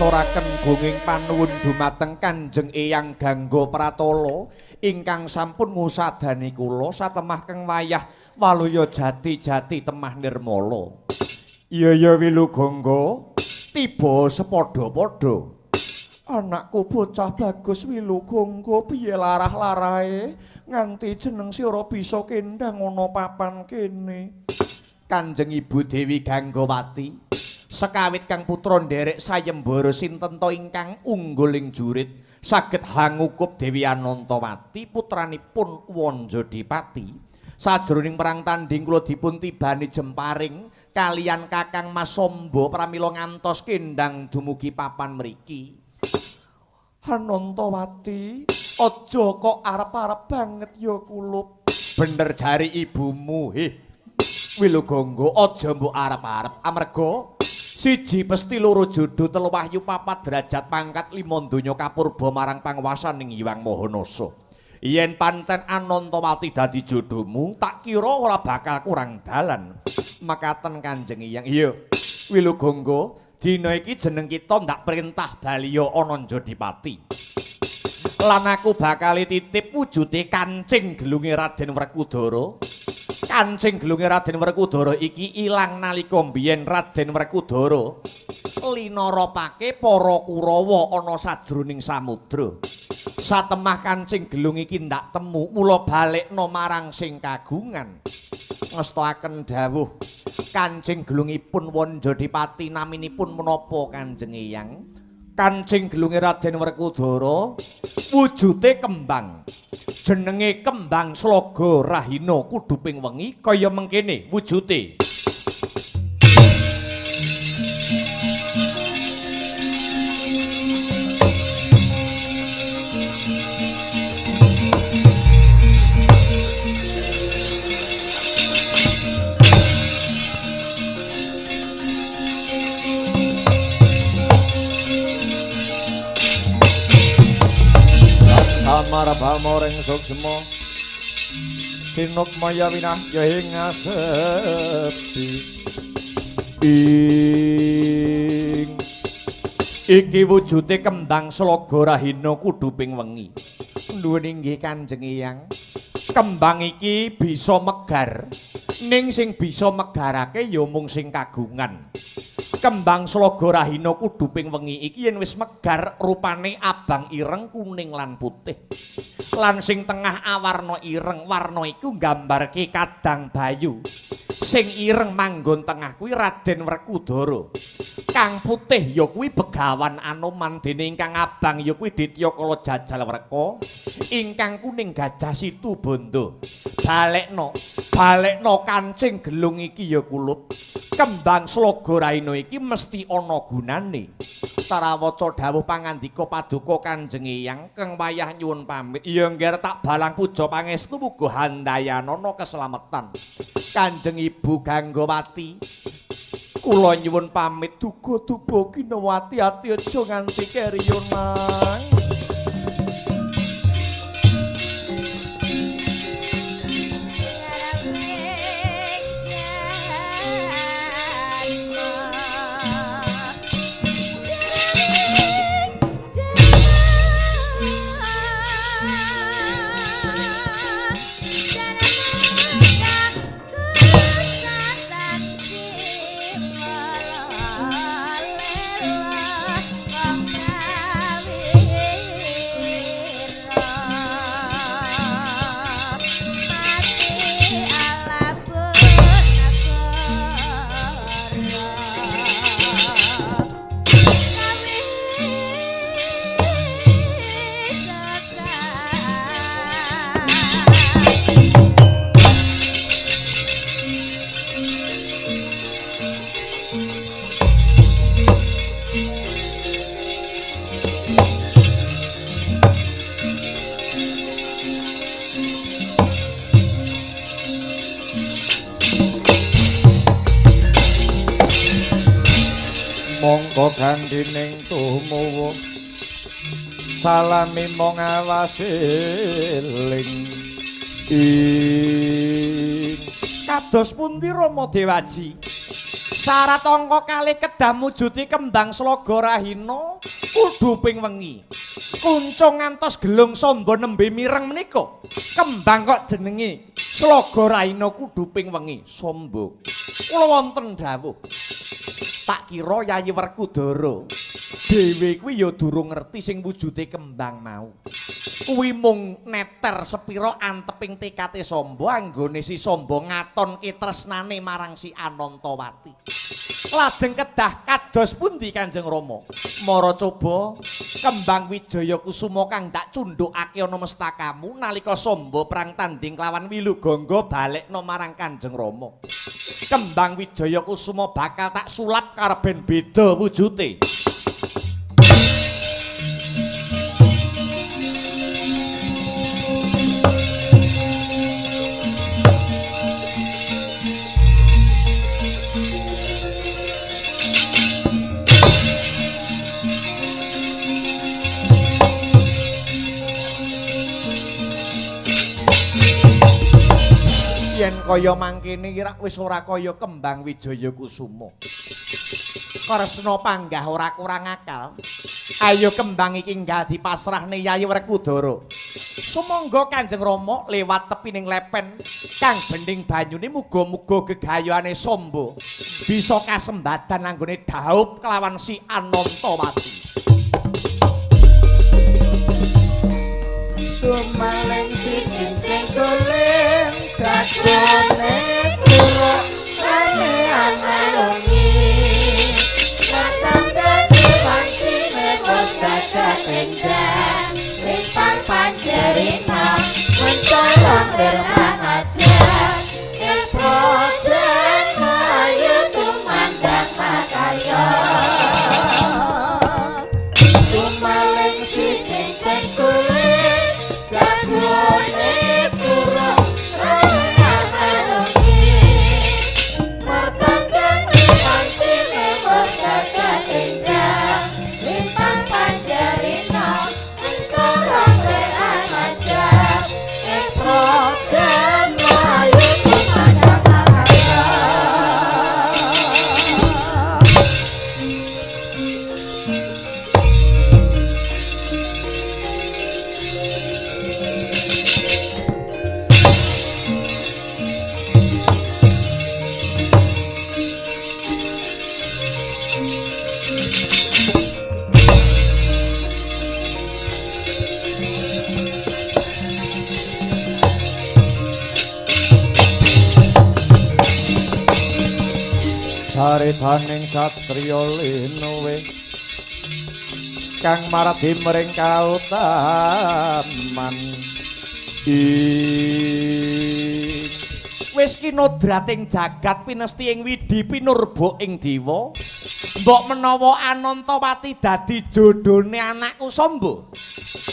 ngaturaken gunging panuwun dumateng Kanjeng Eyang Gangga Pratala ingkang sampun ngusadani kula satemah keng wayah waluya jati-jati temah nirmala. Iya ya Wilugangga, tiba sepadha-padha. Anakku bocah bagus Wilugangga piye larah-larahe nganti jeneng sira bisa kendhang ana papan kene. Kanjeng Ibu Dewi Ganggawati, sekawit kang putra nderek sayembara sinten ta ingkang unggul ing jurit saged hangukup Dewi Anantawati putranipun Wanjadipati. Sajroning perang tanding kula dipun tibani jemparing kalian Kakang Mas Samba pramila ngantos kendhang dumugi papan mriki. Anantawati, aja kok arep-arep banget ya kulup. Bener jari ibumu, heh. Wilugangga aja mbok arep-arep amarga siji pesti loro jodo telu wahyu papat derajat pangkat lima donya kapurba marang panguwasaning Hyang Maha Nasa. Yen pancen Anantawati dadi jodohmu, tak kira ora bakal kurang dalan. Mekaten Kanjeng Hyang. Iya, Wilugangga, dina iki jeneng kita ndak perintah baliya ana Njodipati. Lan aku bakal titip wujude kancing gelunge Raden Werkudara. Kancing gelunge Raden Werkudara iki ilang nalika mbiyen Raden Werkudara linaropake para Kurawa ana sajroning samudra. Satemah kancing gelung iki ndak temu, mula balekno marang sing kagungan. Ngestoaken dawuh kancing gelungipun Wanjadipati naminipun menapa Kanjeng Eyang? Kancing gelunge Raden Werkudara wujude kembang. Jenenge kembang Sloga Rahina kuduping wengi kaya mengkene wujude. Samarabhamoring suksma sinukmaya winahya ing asepi. Ing iki wujude kembang Sloga Rahina kuduping wengi. Nuwun inggih Kanjeng Eyang. Kembang iki bisa megar, ning sing bisa megarake ya mung sing kagungan. Kembang Sloga Rahina kuduping wengi iki yen wis megar rupane abang ireng, kuning lan putih. Lan sing tengah awarna ireng, warna iku nggambarke kadang bayu. Sing ireng manggon tengah kuwi Raden Werkudara. Kang putih ya kuwi Begawan Anoman, dene ingkang abang ya kuwi Ditya Kala Jajal Werka, ingkang kuning Gajah Situbondo. Balekno, balekno kancing gelung iki ya kulup. Kembang Sloga Rahina iki mesti ana gunane. Tarawaca dawuh pangandika paduka Kanjeng Eyang keng wayah nyuwun pamit. Iya ngger tak balang puja pangestu muga handayanana keslametan. Kanjeng Ibu Ganggawati, kula nyuwun pamit duga-duga kinawati ati aja nganti keri nang. Mongko gandhining tumuwuh salami mung awasiling. Ing kados pundi Rama Dewaji? Syarat angka kalih kedah mujudi kembang Slaga Rahina kudu ping wengi. Kuncung ngantos gelung Samba nembe mireng menika. Kembang kok jenenge Slaga Rahina kudu ping wengi. Samba. Kula wonten dawuh. Tak kira Yayi Werkudara dhewe kuwi ya durung ngerti sing wujude kembang mau. Kuwi mung neter sepira anteping tekate Samba anggone si Samba ngatonke tresnane marang si Anantawati. Lajeng kedah kados pundi Kanjeng Rama? Mara coba kembang Wijaya Kusuma kang tak cundhukake ana mestakamu nalika Samba perang tanding kelawan Wilugangga balekna marang Kanjeng Rama. Kembang Wijaya Kusuma bakal tak sulap kareben beda wujute. Yen kaya mangkene iki rak wis ora kaya kembang Wijaya Kusuma. Kresna panggah ora kurang akal. Ayo kembang iki enggal dipasrahne Yayi Werkudara. Sumangga Kanjeng Rama lewat tepining lepen kang bening banyune muga-muga gegayuhane Samba bisa kasembadan anggone dhaup kelawan si Anantawati. Tumaleng si cincin kuling jagone pura rame amalungi matandane pancine wis dadak enjang lintang panjerina mencorong dermangajan eprojan mayu tumandang makarya. Tumaleng si cincin kuling jagone pura Caritaning satriya linuwe kang maradi mring kautaman ing wis kinodrating jagat pinesti ing widi pinurba ing dewa. Mbok menawa Anantawati dadi jodhone anakku Samba.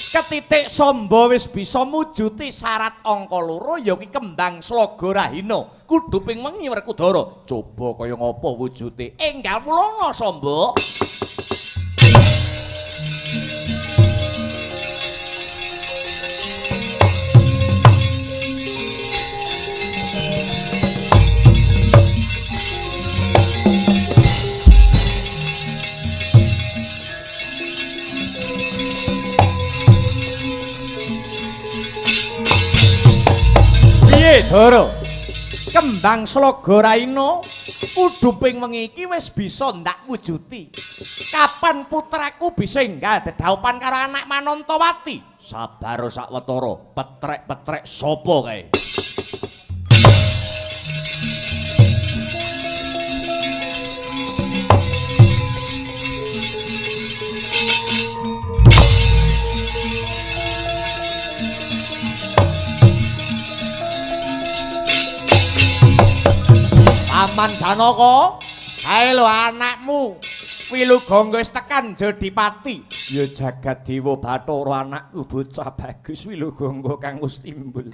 Ketitik Samba wis bisa mujuti syarat angka loro ya kuwi kembang Slaga Rahina kudu ping wengi Werkudara. Coba kaya ngapa wujute? Enggal wulana Samba. Dara. Kembang Slaga Rahina kudu ping wengi iki wis bisa ndak wujuti. Kapan putraku bisa enggal dedhaupan karo anak Manantawati? Sabar sawetara, petrek-petrek sapa kae? Paman Janaka, kae lho anakmu. Wilugangga wis tekan Jodipati. Ya jagat dewa Bathara anakku bocah bagus Wilugangga kang wis timbul.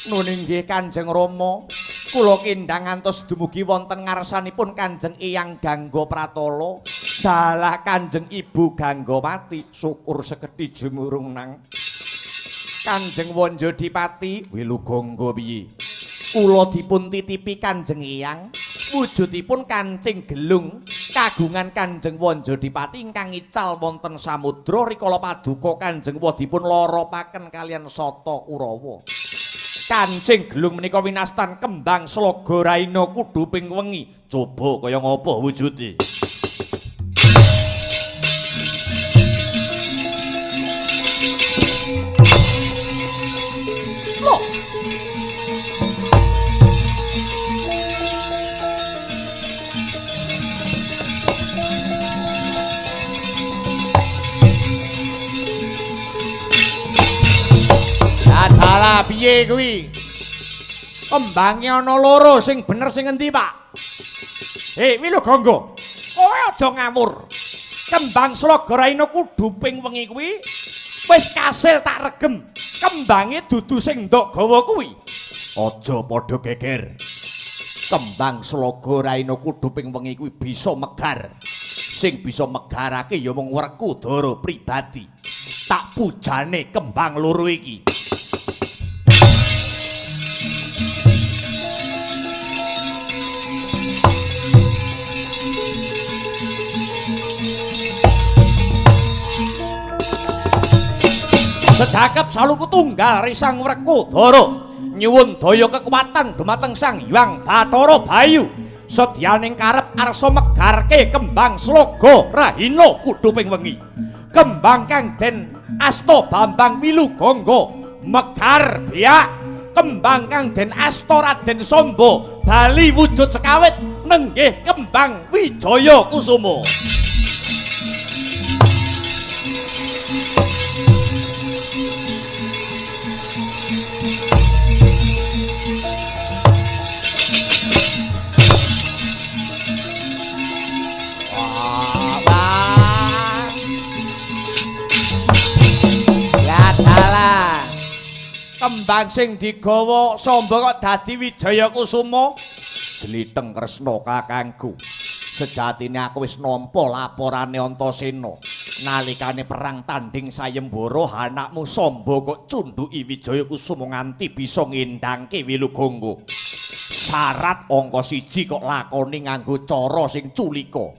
Nun inggih Kanjeng Rama, kula kindang ngantos dumugi wonten ngarsanipun Kanjeng Eyang Gangga Pratala, dalah Kanjeng Ibu Ganggawati, syukur sekedhi jumurung nang Kanjeng Wanjodipati. Wilugangga piye? Kula dipun titipi Kanjeng Eyang Wujudipun kancing gelung kagungan Kanjeng Wanjodipati ingkang ical wonten samudra rikala paduka Kanjeng Wa dipun loropaken kaliyan Sata Kurawa. Kancing gelung menika winastan kembang sloga raina kudhuping wengi. Coba kaya ngapa wujude? Loh. Dalah piye kuwi? Kembange ana loro, sing bener sing endi, Pak? Wilugangga, kowe aja ngawur. Kembang sloga raina kudhuping wengi kuwi wis kasil tak regem. Kembange dudu sing ndok gawa kuwi. Aja padha geger. Kembang sloga raina kudhuping wengi kuwi bisa megar. Sing bisa megarake ya mung Werkudara pribadi. Tak pujane kembang loro iki. Sedakep saluku tunggal risang Werkudara nyuwun daya kekuatan dumateng Sang Hyang Bathara Bayu sedyaning karep arsa megarke kembang sloga rahina kudhuping wengi. Kembang kang den asta Bambang Wilugangga megar biak, kembang kang den asta Raden Samba bali wujud sekawit nenggih kembang Wijaya Kusuma. Kembang sing digawa Samba kok dadi Wijaya Kusuma. Gliteng Kresna kakangku. Sejatine aku wis nampa laporane Antasena. Nalikane perang tanding sayembara anakmu Samba kok cundhuki Wijaya Kusuma nganti bisa ngendangke Wilugangga. Syarat angka 1 kok lakoni nganggo cara sing culika.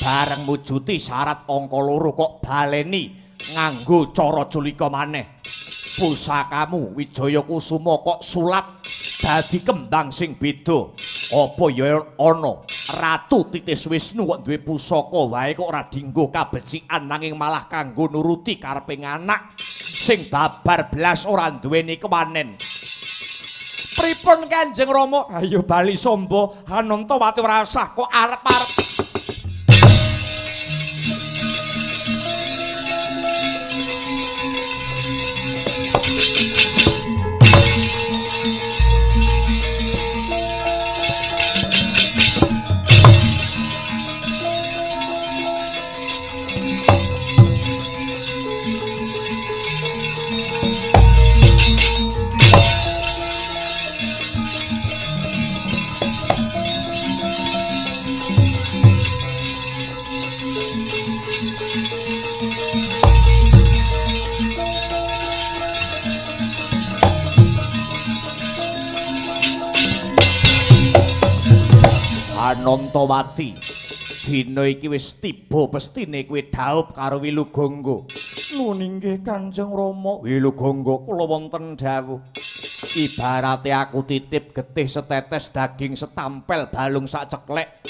Bareng mujuti syarat angka 2 kok baleni nganggo cara culika maneh. Pusakamu Wijaya Kusuma kok sulap dadi kembang sing beda. Apa ya ana Ratu Titis Wisnu kok duwe pusaka wae kok ora dinggo kabecikan nanging malah kanggo nuruti karepe anak sing babar blas ora duweni kewanen. Pripun Kanjeng Rama? Ayo bali Samba, Anantawati ora usah kok arep-arep. Anantawati, dina iki wis tiba pestine kowe dhaup karo Wilugangga. Nuwun inggih Kanjeng Rama. Wilugangga kula wonten dawuh. Ibarate aku titip getih setetes daging setampel balung sak ceklek.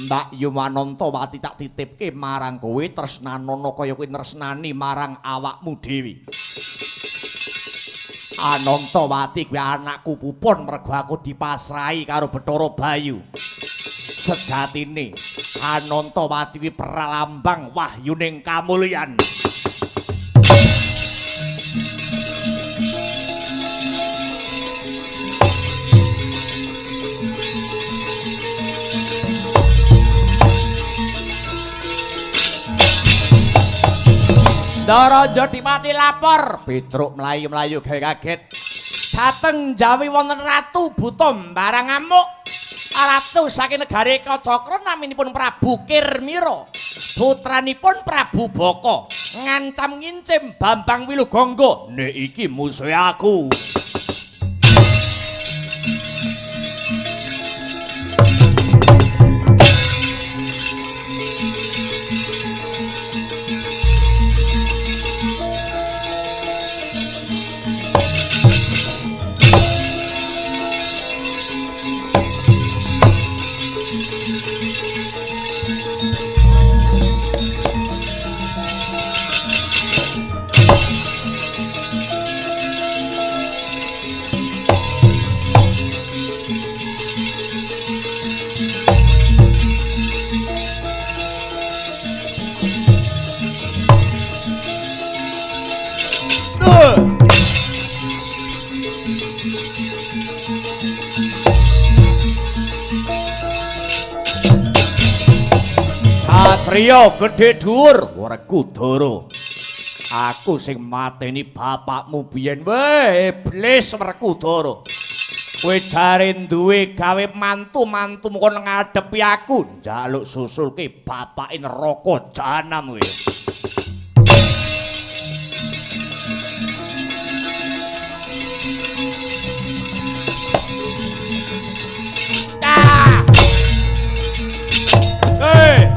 Mbak Yu Anantawati tak titipke marang kowe tresnanana kaya kowe tresnani marang awakmu dhewe. Anantawati kuwi anakku pupun mergo aku dipasrahi karo Bathara Bayu. Sejatine Anantawati kuwi pralambang wahyuning kamulyan. Ndara Jodipati lapor, Petruk mlayu-mlayu gawe kaget. Dhateng Jawi wonten Ratu Buta mbarang ngamuk. Ratu saking negari Kacakra naminipun Prabu Kirmira. Putranipun Prabu Baka ngancam ngincim Bambang Wilugangga. Nek iki musuhe aku. Satriya gedhe dhuwur Werkudara. Aku sing mateni bapakmu biyen weh iblis Werkudara. Kowe jare duwe gawe mantu-mantu kon ngadepi aku njaluk susulke bapake neraka jahanam kowe. Ah! Hey!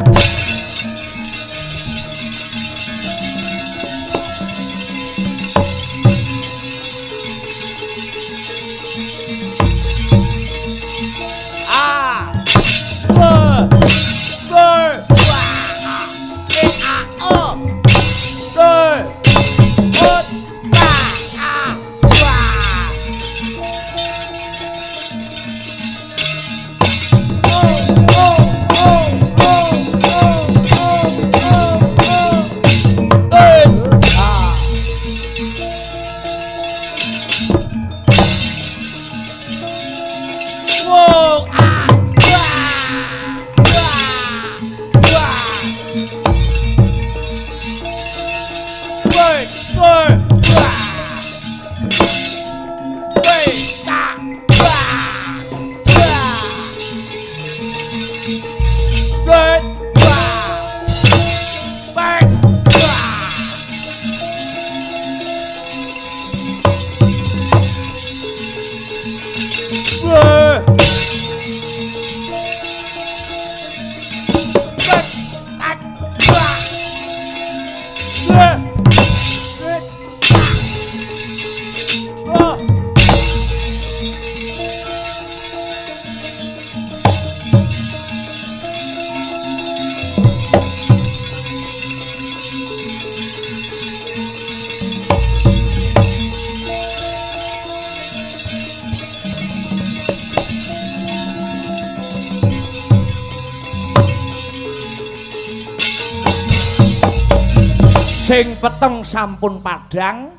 Sing peteng sampun padhang,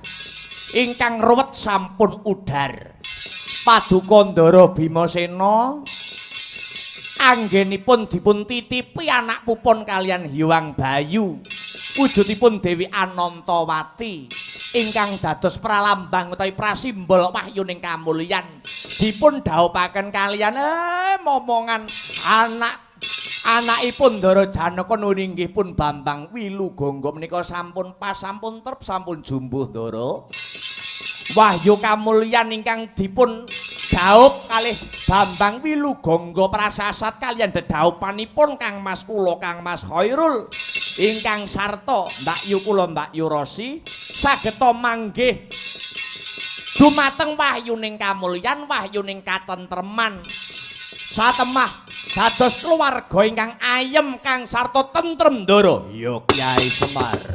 ingkang ruwet sampun udar. Paduka Ndara Bimasena anggenipun dipun titipi anak pupun kalian Hyang Bayu, wujudipun Dewi Anantawati ingkang dados pralambang utawi prasimbol wahyuning kamulyan. Dipun dhaupaken kalian momongan anak anakipun Ndara Janaka nuninggih pun Bambang Wilugangga menika sampun pas, sampun trep, sampun jumbuh Ndara. Wahyu kamulyan ingkang dipun dhaup kalih Bambang Wilugangga prasasat kalian dedhaupanipun Kang Mas kula Kang Mas Khairul ingkang sarta Mbak Yu kula Mbak Yu Rosi sageta manggih dumateng wahyuning kamulyan, wahyuning katentreman. Satemah dados keluarga ingkang ayem kang sarta tentrem Ndara. Ya Kyai Semar.